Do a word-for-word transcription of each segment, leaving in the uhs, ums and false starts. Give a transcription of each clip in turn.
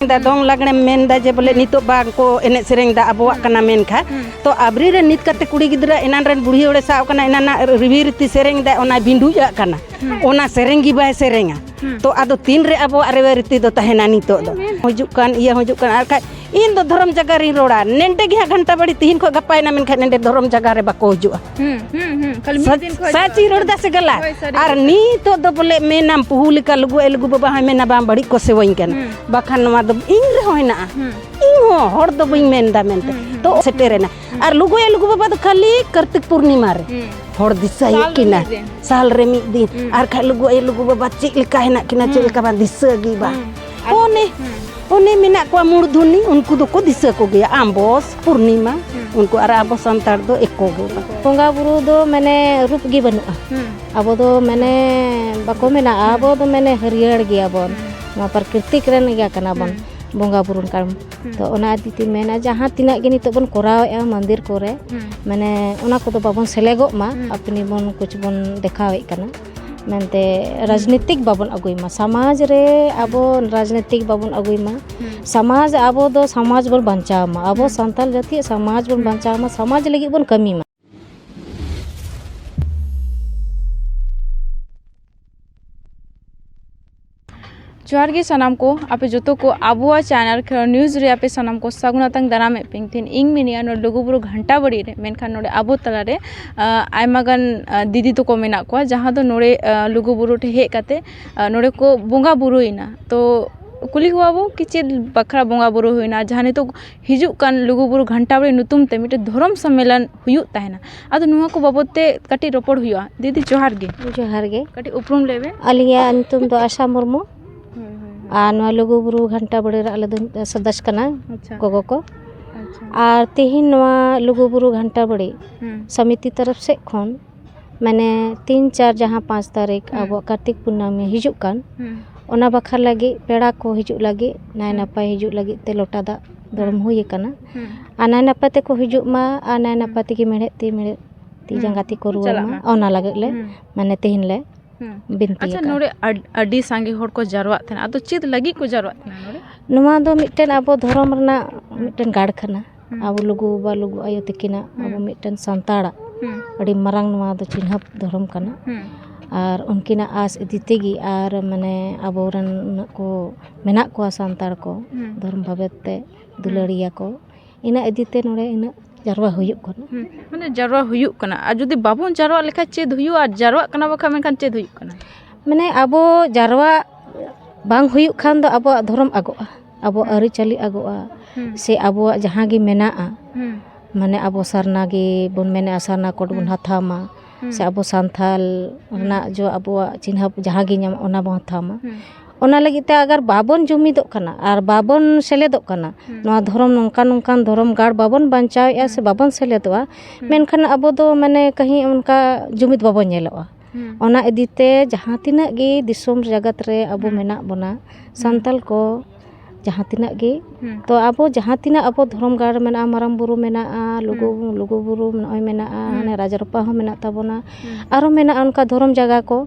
ᱫᱟ ᱫᱚᱝ ᱞᱟᱜᱽᱲᱮᱢ ᱢᱮᱱ ᱫᱟ ᱡᱮ ᱵᱚᱞᱮ ᱱᱤᱛᱚᱜ ᱵᱟᱝ ᱠᱚ ᱮᱱᱮᱡ ᱥᱮᱨᱮᱧ ᱫᱟ, ᱟᱵᱚᱣᱟᱜ ᱠᱟᱱᱟ ᱢᱮᱱ ᱠᱷᱟᱡ, ᱛᱚ ᱟᱵᱨᱤ ᱨᱮ ᱱᱤᱛ ᱠᱟᱛᱮ ᱠᱩᱲᱤ ᱜᱤᱫᱽᱨᱟᱹ ᱮᱱᱟᱱ ᱨᱮᱱ ᱵᱩᱲᱦᱤ ᱦᱚᱲᱮ ᱥᱟᱵ ᱠᱟᱱᱟ, ᱮᱱᱟᱱᱟᱜ ᱨᱤᱵᱤ ᱨᱤᱛᱤ ᱥᱮᱨᱮᱧ ᱫᱟ, ᱚᱱᱟᱭ ᱵᱤᱸᱰᱩᱡᱟᱜ ᱠᱟᱱᱟ, ᱚᱱᱟ ᱥᱮᱨᱮᱧ ᱜᱮ ᱵᱟᱭ ᱥᱮᱨᱮᱧᱟ᱾ ᱛᱚ ᱟᱫᱚ ᱛᱤᱱ ᱨᱮ ᱟᱵᱚᱣᱟᱜ ᱨᱤᱵᱤ ᱨᱤᱛᱤ ᱫᱚ ᱛᱟᱦᱮᱱᱟ ᱱᱤᱛᱚᱜ ᱫᱚ? ᱦᱤᱡᱩᱜ ᱠᱟᱱ, ᱤᱭᱟᱹ ᱦᱤᱡᱩᱜ ᱠᱟᱱ, ᱟᱨ ᱠᱷᱟᱡ ᱤᱧ ᱫᱚ ᱫᱷᱚᱨᱚᱢ ᱡᱟᱭᱜᱟ ᱨᱤᱧ ᱨᱚᱲᱟ, ᱱᱮᱸᱰᱮ ᱜᱮ ᱦᱟᱸᱜ ᱜᱷᱟᱱᱴᱟ ᱵᱟᱲᱤ ᱛᱤᱦᱤᱧ ᱠᱷᱚᱡ ᱜᱟᱯᱟᱭᱮᱱᱟ, ᱢᱮᱱᱠᱷᱟᱱ ᱱᱮᱸᱰᱮ ᱫᱷᱚᱨᱚᱢ ᱡᱟᱭᱜᱟ ᱨᱮ ᱵᱟᱠᱚ ᱦᱤᱡᱩᱜᱼᱟ᱾ ᱦᱩᱸ, ᱦᱩᱸ, ᱦᱩᱸ᱾ ᱠᱷᱟᱹᱞᱤ ᱢᱤᱫ ᱥᱟᱪ-, ᱫᱤᱱ ᱠᱷᱚᱡ ᱥᱟᱪ ᱦᱤᱡᱩᱜᱼᱟ᱾ ᱤᱧ ᱨᱚᱲ ᱫᱟ ᱥᱮ ᱜᱟᱞᱟᱛ? ᱦᱳᱭ, ᱥᱟᱹᱨᱤ ᱟᱨ ᱠᱟᱛᱷᱟ᱾ ᱱᱤᱛᱚᱜ ᱫᱚ ᱵᱚᱞᱮ ᱢᱮᱱᱟᱢ, ᱯᱩᱦᱩ ᱞᱮᱠᱟ ᱞᱩᱜᱩ ᱟᱭᱳ ᱞᱩᱜᱩ ᱵᱟᱵᱟ ᱦᱚᱸᱭ ᱢᱮᱱᱟ, ᱵᱟᱝ ᱵᱟᱹᱲᱤᱡ ᱠᱚ ᱥᱮᱣᱟᱹᱧ ᱠᱟᱱᱟ᱾ ᱦᱩᱸ᱾ ᱵᱟᱠᱷᱟᱱ ᱱᱚᱣᱟ ᱫᱚ ᱤᱧ ᱨᱮᱦᱚᱸ ᱦᱮᱱᱟᱜᱼᱟ᱾ ᱦᱩᱸ᱾ ᱤᱧ ᱦᱚᱸ ᱦᱚᱲ ᱫᱚ ᱵᱟᱹᱧ ᱢᱮᱱ ᱫᱟ ᱢᱮᱱᱛᱮ᱾ ᱦᱩᱸ, ᱦᱩᱸ, ᱛᱚ ᱦᱩᱸ᱾ ᱥᱮᱴᱮᱨᱮᱱᱟ᱾ ᱦᱩᱸ᱾ ᱟᱨ ᱞᱩᱜᱩ ᱟᱭᱳ ᱞᱩᱜᱩ ᱵᱟᱵᱟ ᱫᱚ ᱠᱷᱟᱹᱞᱤ ᱠᱟᱨᱛᱤᱠ ᱯᱩᱨᱱᱤᱢᱟ ᱨᱮ ᱦᱩᱸ᱾ ᱦᱚᱲ ᱫᱤᱥᱟᱹᱭᱮᱫ ᱥᱟᱞ ᱨᱮ ᱠᱤᱱᱟ᱾ ᱢᱤᱫ ᱫᱤᱱ᱾ ᱥᱟᱞ ᱨᱮ ᱢᱤᱫ ᱫᱤᱱ᱾ ᱦᱩᱸ᱾ ᱟᱨ ᱠᱷᱟᱡ ᱞᱩᱜᱩ ᱟᱭᱳ ᱞᱩᱜᱩ ᱵᱟᱵᱟ ᱪᱮᱫ ᱞᱮᱠᱟ ᱦᱮᱱᱟᱜ ᱠᱤᱱᱟ, ᱪᱮᱫ ᱦᱩᱸ᱾ ᱞᱮᱠᱟ ᱵᱟᱝ ᱫᱤᱥᱟᱹ ᱜᱮ ᱵᱟᱝ᱾ ᱦᱩᱸ᱾ ᱟᱨ ᱚᱱᱮ, ᱦᱩᱸ᱾ ᱚᱱᱮ ᱢᱮᱱᱟᱜ ᱠᱚᱣᱟ ᱢᱩᱲ ᱫᱷᱩᱱᱤ, ᱩᱱᱠᱩ ᱫᱚᱠᱚ ᱫᱤᱥᱟᱹ ᱠᱚᱜᱮᱭᱟ᱾ ᱟᱢᱵᱚᱥ, ᱯᱩᱨᱱᱤᱢᱟ, ᱦᱩᱸ᱾ ᱩᱱᱠᱩ ᱟᱨ ᱟᱵᱚ ᱥᱟᱱᱛᱟᱲ ᱫᱚ ᱮᱠᱚ ᱜᱮ ᱵᱟᱝ᱾ ᱵᱚᱸᱜᱟ ᱵᱩᱨᱩ ᱫᱚ ᱢᱟᱱᱮ ᱨᱩᱯ ᱜᱮ ᱵᱟᱹᱱᱩᱜᱼᱟ᱾ ᱦᱩᱸ᱾ ᱟᱵᱚ ᱫᱚ ᱢᱟᱱᱮ ᱵᱟᱠᱚ ᱢᱮᱱᱟ, ᱦᱩᱸ᱾ ᱟᱵᱚ ᱫᱚ ᱢᱟᱱᱮ ᱦᱟᱹᱨᱭᱟᱹᱲ ᱜᱮᱭᱟᱵᱚᱱ᱾ ᱦᱩᱸ᱾ ᱱᱚᱣᱟ ᱯᱨᱟᱠᱨᱤᱛᱤᱠ ᱨᱮᱱ ᱤᱭᱟᱹ ᱠᱟᱱᱟ ᱵᱚᱱ, ᱦᱩᱸ᱾ ᱵᱚᱸᱜᱟ ᱵᱩᱨᱩ ᱠᱟᱱ᱾ ᱦᱩᱸ᱾ ᱛᱚ ᱚᱱᱟ ᱤᱫᱤ ᱛᱤᱧ ᱢᱮᱱᱟ, ᱡᱟᱦᱟᱸ ᱛᱤᱱᱟᱹᱜ ᱜᱮ ᱱᱤᱛᱚᱜ ᱵᱚᱱ ᱠᱚᱨᱟᱣᱮᱫᱼᱟ ᱢᱚᱱᱫᱤᱨ ᱠᱚᱨᱮ, ᱦᱩᱸ᱾ ᱢᱟᱱᱮ ᱚᱱᱟ ᱠᱚᱫᱚ ᱵᱟᱵᱚᱱ ᱥᱮᱞᱮᱜᱚᱜ ᱢᱟ, ᱦᱩᱸ᱾ ᱟᱯᱱᱤ ᱵᱚᱱ ᱠᱩᱪ ᱵᱚᱱ ᱫᱮᱠᱷᱟᱣᱮᱫ ᱠᱟᱱᱟ᱾ ᱢᱮᱱᱛᱮ ᱦᱩᱸ᱾ ᱨᱟᱡᱽᱱᱤᱛᱤᱠ ᱵᱟᱵᱚᱱ ᱟᱹᱜᱩᱭ ᱢᱟ, ᱥᱚᱢᱟᱡᱽ ᱨᱮ ᱟᱵᱚ ᱨᱟᱡᱽᱱᱤᱛᱤᱠ ᱵᱟᱵᱚᱱ ᱟᱹᱜᱩᱭ ᱢᱟ᱾ ᱦᱩᱸ᱾ ᱥᱚᱢᱟᱡᱽ, ᱟᱵᱚ ᱫᱚ ᱥᱚᱢᱟᱡᱽ ᱵᱚᱱ ᱵᱟᱧᱪᱟᱣ ᱢᱟ, ᱟᱵᱚ ᱦᱩᱸ᱾ ᱥᱟᱱᱛᱟᱲ ᱡᱟᱹᱛᱤᱭᱟᱜ ᱥᱚᱢᱟᱡᱽ ᱵᱚᱱ ᱦᱩᱸ᱾ ᱵᱟᱧᱪᱟᱣ ᱢᱟ, ᱥᱚᱢᱟᱡᱽ ᱞᱟᱹᱜᱤᱫ ᱵᱚᱱ ᱠᱟᱹᱢᱤ ᱢᱟ᱾ ᱡᱚᱦᱟᱨ ᱜᱮ ᱥᱟᱱᱟᱢ ᱠᱚ, ᱟᱯᱮ ᱡᱚᱛᱚ ᱠᱚ ᱟᱵᱚᱣᱟᱜ ᱪᱮᱱᱮᱞ ᱠᱷᱮᱞᱳᱰ ᱱᱤᱭᱩᱡᱽ ᱨᱮ ᱟᱯᱮ ᱥᱟᱱᱟᱢ ᱠᱚ ᱥᱟᱹᱜᱩᱱ ᱟᱛᱟᱝ ᱫᱟᱨᱟᱢᱮᱫ ᱯᱮᱭᱟᱹᱧ᱾ ᱛᱮᱦᱮᱧ ᱤᱧ ᱢᱤᱱᱟᱹᱧᱟ ᱱᱚᱰᱮ ᱞᱩᱜᱩᱵᱩᱨᱩ ᱜᱷᱟᱱᱴᱟ ᱵᱟᱲᱤ ᱨᱮ, ᱢᱮᱱᱠᱷᱟᱱ ᱱᱚᱰᱮ ᱟᱵᱚ ᱛᱟᱞᱟᱨᱮ, ᱟᱸ, ᱟᱭᱢᱟ ᱜᱟᱱ, ᱟᱸ, ᱫᱤᱫᱤ ᱛᱟᱠᱚ ᱢᱮᱱᱟᱜ ᱠᱚᱣᱟ, ᱡᱟᱦᱟᱸ ᱫᱚ ᱱᱚᱰᱮ, ᱟᱸ, ᱞᱩᱜᱩᱵᱩᱨᱩ ᱴᱷᱮᱱ ᱦᱮᱡ ᱠᱟᱛᱮ, ᱟᱸ, ᱱᱚᱰᱮ ᱠᱚ ᱵᱚᱸᱜᱟ ᱵᱩᱨᱩᱭᱮᱱᱟ᱾ ᱛᱚ ᱠᱩᱞᱤ ᱠᱚᱣᱟ ᱵᱚ ᱠᱤ ᱪᱮᱫ ᱵᱟᱠᱷᱨᱟ ᱵᱚᱸᱜᱟ ᱵᱩᱨᱩ ᱦᱩᱭᱱᱟ, ᱡᱟᱦᱟᱸ ᱱᱤᱛᱚᱜ ᱦᱤᱡᱩᱜ ᱠᱟᱱ ᱞᱩᱜᱩᱵᱩᱨᱩ ᱜᱷᱟᱱᱴᱟ ᱵᱟᱲᱤ ᱧᱩᱛᱩᱢ ᱛᱮ ᱢᱤᱫᱴᱮᱱ ᱫᱷᱚᱨᱚᱢ ᱥᱚᱢᱢᱮᱞᱚᱱ ᱦᱩᱭᱩᱜ ᱛᱟᱦᱮᱱᱟ᱾ ᱟᱫᱚ ᱱᱚᱣᱟ ᱠᱚ ᱵᱟᱵᱚᱫ ᱛᱮ ᱠᱟᱹᱴᱤᱡ ᱨᱚᱯᱚᱲ ᱦᱩᱭᱩᱜᱼᱟ᱾ ᱫᱤᱫᱤ, ᱡᱚᱦᱟᱨ ᱜᱮ᱾ ᱡᱚᱦᱟᱨ ᱜᱮ᱾ ᱠᱟᱹᱴᱤᱡ ᱩᱯᱨᱩᱢ ᱞᱟᱹᱭ ᱢᱮ᱾ ᱟᱹᱞᱤᱧᱟᱜ ᱧᱩᱛᱩᱢ ᱫᱚ ᱟᱥᱟ ᱢᱩᱨᱢᱩ᱾ ᱦᱳᱭ, ᱦᱳᱭ, ᱦᱳᱭ᱾ ᱟᱨ ᱱᱚᱣᱟ ᱞᱩᱜᱩᱵᱩᱨᱩ ᱜᱷᱟᱱᱴᱟ ᱵᱟᱲᱤ ᱨᱮ ᱟᱞᱮ ᱫᱚ ᱥᱚᱫᱚᱥ ᱠᱟᱱᱟ, ᱟᱪᱪᱷᱟ᱾ ᱜᱚᱜᱚ ᱠᱚ᱾ ᱟᱪᱪᱷᱟ᱾ ᱟᱨ ᱛᱮᱦᱮᱧ ᱱᱚᱣᱟ ᱞᱩᱜᱩᱵᱩᱨᱩ ᱜᱷᱟᱱᱴᱟ ᱵᱟᱲᱤ ᱦᱩᱸ᱾ ᱥᱚᱢᱤᱛᱤ ᱛᱚᱨᱚᱯ ᱥᱮᱫ ᱠᱷᱚᱱ ᱢᱟᱱᱮ ᱛᱤᱱ, ᱪᱟᱨ, ᱡᱟᱦᱟᱸ ᱯᱟᱸᱪ ᱛᱟᱹᱨᱤᱠᱷ ᱦᱩᱸ᱾ ᱟᱵᱚᱣᱟᱜ ᱠᱟᱨᱛᱤᱠ ᱯᱩᱨᱱᱟᱢᱤ ᱦᱤᱡᱩᱜ ᱠᱟᱱ, ᱦᱩᱸ᱾ ᱚᱱᱟ ᱵᱟᱠᱷᱨᱟ ᱞᱟᱹᱜᱤᱫ ᱯᱮᱲᱟ ᱠᱚ ᱦᱤᱡᱩᱜ ᱞᱟᱹᱜᱤᱫ, ᱱᱟᱭ ᱦᱩᱸ᱾ ᱱᱟᱯᱟᱭ ᱦᱤᱡᱩᱜ ᱞᱟᱹᱜᱤᱫ ᱛᱮ ᱞᱚᱴᱟ ᱫᱟᱜ ᱫᱚᱲᱚᱢ ᱦᱩᱸ᱾ ᱦᱩᱭ ᱟᱠᱟᱱᱟ᱾ ᱦᱩᱸ᱾ ᱟᱨ ᱱᱟᱭ ᱱᱟᱯᱟᱭ ᱛᱮᱠᱚ ᱦᱤᱡᱩᱜ ᱢᱟ, ᱟᱨ ᱱᱟᱭ ᱦᱩᱸ᱾ ᱱᱟᱯᱟᱭ ᱛᱮᱜᱮ ᱢᱮᱲᱦᱮᱫ ᱛᱤ ᱢᱮᱲᱦᱮᱫ ᱛᱤ ᱦᱩᱸ᱾ ᱡᱟᱸᱜᱟ ᱛᱮᱠᱚ ᱨᱩᱣᱟᱹᱲ ᱪᱟᱞᱟᱜ ᱢᱟ, ᱢᱟ᱾ ᱚᱱᱟ ᱞᱟᱹᱜᱤᱫ ᱞᱮ ᱦᱩᱸ᱾ ᱢᱟᱱᱮ ᱛᱮᱦᱮᱧ ᱞᱮ ᱦᱩᱸ᱾ ᱵᱤᱱᱛᱤ ᱟᱪᱪᱷᱟ, ᱟᱠᱟᱫᱼᱟ᱾ ᱱᱚᱰᱮ ᱟᱹᱰ-, ᱟᱹᱰᱤ ᱥᱟᱸᱜᱮ ᱦᱚᱲ ᱠᱚ ᱡᱟᱨᱣᱟᱜ ᱛᱟᱦᱮᱱᱟ, ᱟᱫᱚ ᱪᱮᱫ ᱞᱟᱹᱜᱤᱫ ᱠᱚ ᱡᱟᱨᱣᱟᱜ ᱛᱟᱦᱮᱱᱟ ᱱᱚᱰᱮ? ᱱᱚᱣᱟ ᱫᱚ ᱢᱤᱫᱴᱮᱱ ᱟᱵᱚ ᱫᱷᱚᱨᱚᱢ ᱨᱮᱱᱟᱜ ᱦᱩᱸ᱾ ᱢᱤᱫᱴᱮᱱ ᱜᱟᱲ ᱠᱟᱱᱟ᱾ ᱦᱩᱸ᱾ ᱟᱵᱚ ᱞᱩᱜᱩ ᱵᱟᱵᱟ, ᱞᱩᱜᱩ ᱟᱭᱳ ᱛᱟᱹᱠᱤᱱᱟᱜ ᱦᱩᱸ᱾ ᱟᱵᱚ ᱢᱤᱫᱴᱮᱱ ᱥᱟᱱᱛᱟᱲᱟᱜ ᱦᱩᱸ᱾ ᱟᱹᱰᱤ ᱢᱟᱨᱟᱝ ᱱᱚᱣᱟ ᱫᱚ ᱪᱤᱱᱦᱟᱹᱯ ᱫᱷᱚᱨᱚᱢ ᱠᱟᱱᱟ᱾ ᱦᱩᱸ᱾ ᱟᱨ ᱩᱱᱠᱤᱱᱟᱜ ᱟᱸᱥ ᱤᱫᱤ ᱛᱮᱜᱮ ᱟᱨ ᱢᱟᱱᱮ ᱟᱵᱚᱨᱮᱱ ᱩᱱᱟᱹᱜ ᱠᱚ ᱢᱮᱱᱟᱜ ᱠᱚᱣᱟ ᱥᱟᱱᱛᱟᱲ ᱠᱚ ᱦᱩᱸ᱾ ᱫᱷᱚᱨᱚᱢ ᱵᱟᱵᱚᱫ ᱛᱮ ᱦᱩᱸ᱾ ᱫᱩᱞᱟᱹᱲᱤᱭᱟᱹ ᱠᱚ, ᱤᱱᱟᱹ ᱤᱫᱤ ᱛᱮ ᱱᱚᱰᱮ ᱤᱱᱟᱹᱜ ᱡᱟᱨᱣᱟ ᱦᱩᱭᱩᱜ ᱠᱟᱱᱟ᱾ ᱦᱩᱸ, ᱢᱟᱱᱮ ᱡᱟᱨᱣᱟ ᱦᱩᱭᱩᱜ ᱠᱟᱱᱟ, ᱟᱨ ᱡᱩᱫᱤ ᱵᱟᱵᱚᱱ ᱡᱟᱨᱣᱟᱜ ᱞᱮᱠᱷᱟᱱ ᱪᱮᱫ ᱦᱩᱭᱩᱜᱼᱟ? ᱟᱨ ᱡᱟᱨᱣᱟᱜ ᱠᱟᱱᱟ ᱵᱟᱠᱷᱟᱱ ᱢᱮᱱᱠᱷᱟᱱ ᱪᱮᱫ ᱦᱩᱭᱩᱜ ᱠᱟᱱᱟ? ᱢᱟᱱᱮ ᱟᱵᱚ ᱡᱟᱨᱣᱟ ᱵᱟᱝ ᱦᱩᱭᱩᱜ ᱠᱷᱟᱱ ᱫᱚ ᱟᱵᱚᱣᱟᱜ ᱫᱷᱚᱨᱚᱢ ᱟᱜᱚᱜᱼᱟ, ᱟᱵᱚᱣᱟᱜ ᱦᱩᱸ᱾ ᱟᱹᱨᱤᱪᱟᱹᱞᱤ ᱟᱜᱚᱜᱼᱟ, ᱦᱩᱸ᱾ ᱥᱮ ᱟᱵᱚᱣᱟᱜ ᱡᱟᱦᱟᱸ ᱜᱮ ᱢᱮᱱᱟᱜᱼᱟ, ᱦᱩᱸ᱾ ᱢᱟᱱᱮ ᱟᱵᱚ ᱥᱟᱨᱱᱟ ᱜᱮ ᱵᱚᱱ ᱢᱮᱱᱮᱜᱼᱟ, ᱥᱟᱨᱱᱟ ᱠᱳᱰ ᱵᱚᱱ ᱦᱩᱸ᱾ ᱦᱟᱛᱟᱣ ᱢᱟ, ᱦᱩᱸ᱾ ᱥᱮ ᱟᱵᱚ ᱥᱟᱱᱛᱷᱟᱞ ᱦᱩᱸ᱾ ᱨᱮᱱᱟᱜ ᱡᱚ ᱟᱵᱚᱣᱟᱜ ᱪᱤᱱᱦᱟᱹᱯ ᱡᱟᱦᱟᱸ ᱜᱮ ᱧᱟᱢᱚᱜ ᱚᱱᱟ ᱵᱚᱱ ᱦᱟᱛᱟᱣ ᱢᱟ᱾ ᱦᱩᱸ᱾ ᱚᱱᱟ ᱞᱟᱹᱜᱤᱫ ᱛᱮ ᱟᱜᱟᱨ ᱵᱟᱵᱚᱱ ᱡᱩᱢᱤᱫᱚᱜ ᱠᱟᱱᱟ ᱟᱨ ᱵᱟᱵᱚᱱ ᱥᱮᱞᱮᱫᱚᱜ ᱠᱟᱱᱟ, ᱦᱩᱸ᱾ ᱱᱚᱣᱟ ᱫᱷᱚᱨᱚᱢ ᱱᱚᱝᱠᱟᱱ ᱱᱚᱝᱠᱟᱱ ᱫᱷᱚᱨᱚᱢ ᱜᱟᱲ ᱵᱟᱵᱚᱱ ᱵᱟᱧᱪᱟᱣᱮᱫᱼᱟ ᱥᱮ ᱦᱩᱸ᱾ ᱵᱟᱵᱚᱱ ᱥᱮᱞᱮᱫᱚᱜᱼᱟ, ᱦᱩᱸ᱾ ᱢᱮᱱᱠᱷᱟᱱ ᱟᱵᱚ ᱫᱚ ᱢᱟᱱᱮ ᱠᱟᱹᱦᱤ ᱚᱱᱠᱟ ᱡᱩᱢᱤᱫ ᱵᱟᱵᱚᱱ ᱧᱮᱞᱚᱜᱼᱟ᱾ ᱦᱩᱸ᱾ ᱚᱱᱟ ᱤᱫᱤ ᱛᱮ ᱡᱟᱦᱟᱸ ᱛᱤᱱᱟᱹᱜ ᱜᱮ ᱫᱤᱥᱚᱢ ᱡᱟᱜᱟᱛ ᱨᱮ ᱟᱵᱚ ᱦᱩᱸ᱾ ᱢᱮᱱᱟᱜ ᱵᱚᱱᱟ, ᱦᱩᱸ᱾ ᱥᱟᱱᱛᱟᱞ ᱠᱚ ᱡᱟᱦᱟᱸ ᱛᱤᱱᱟᱹᱜ ᱜᱮ, ᱦᱩᱸ᱾ ᱛᱚ ᱟᱵᱚ ᱡᱟᱦᱟᱸ ᱛᱤᱱᱟᱹᱜ ᱟᱵᱚ ᱫᱷᱚᱨᱚᱢ ᱜᱟᱲ ᱢᱮᱱᱟᱜᱼᱟ, ᱢᱟᱨᱟᱝ ᱵᱩᱨᱩ ᱢᱮᱱᱟᱜᱼᱟ, ᱞᱩᱜᱩ, ᱦᱩᱸ᱾ ᱞᱩᱜᱩ ᱵᱩᱨᱩ ᱱᱚᱜᱼᱚᱭ ᱢᱮᱱᱟᱜᱼᱟ, ᱦᱩᱸ᱾ ᱦᱟᱱᱮ ᱨᱟᱡᱽᱨᱟᱯᱟ ᱦᱚᱸ ᱢᱮᱱᱟᱜ ᱛᱟᱵᱚᱱᱟ, ᱦᱩᱸ᱾ ᱟᱨᱚ ᱢᱮᱱᱟᱜᱼᱟ ᱚᱱᱠᱟ ᱫᱷᱚᱨᱚᱢ ᱡᱟᱭᱜᱟ ᱠᱚ᱾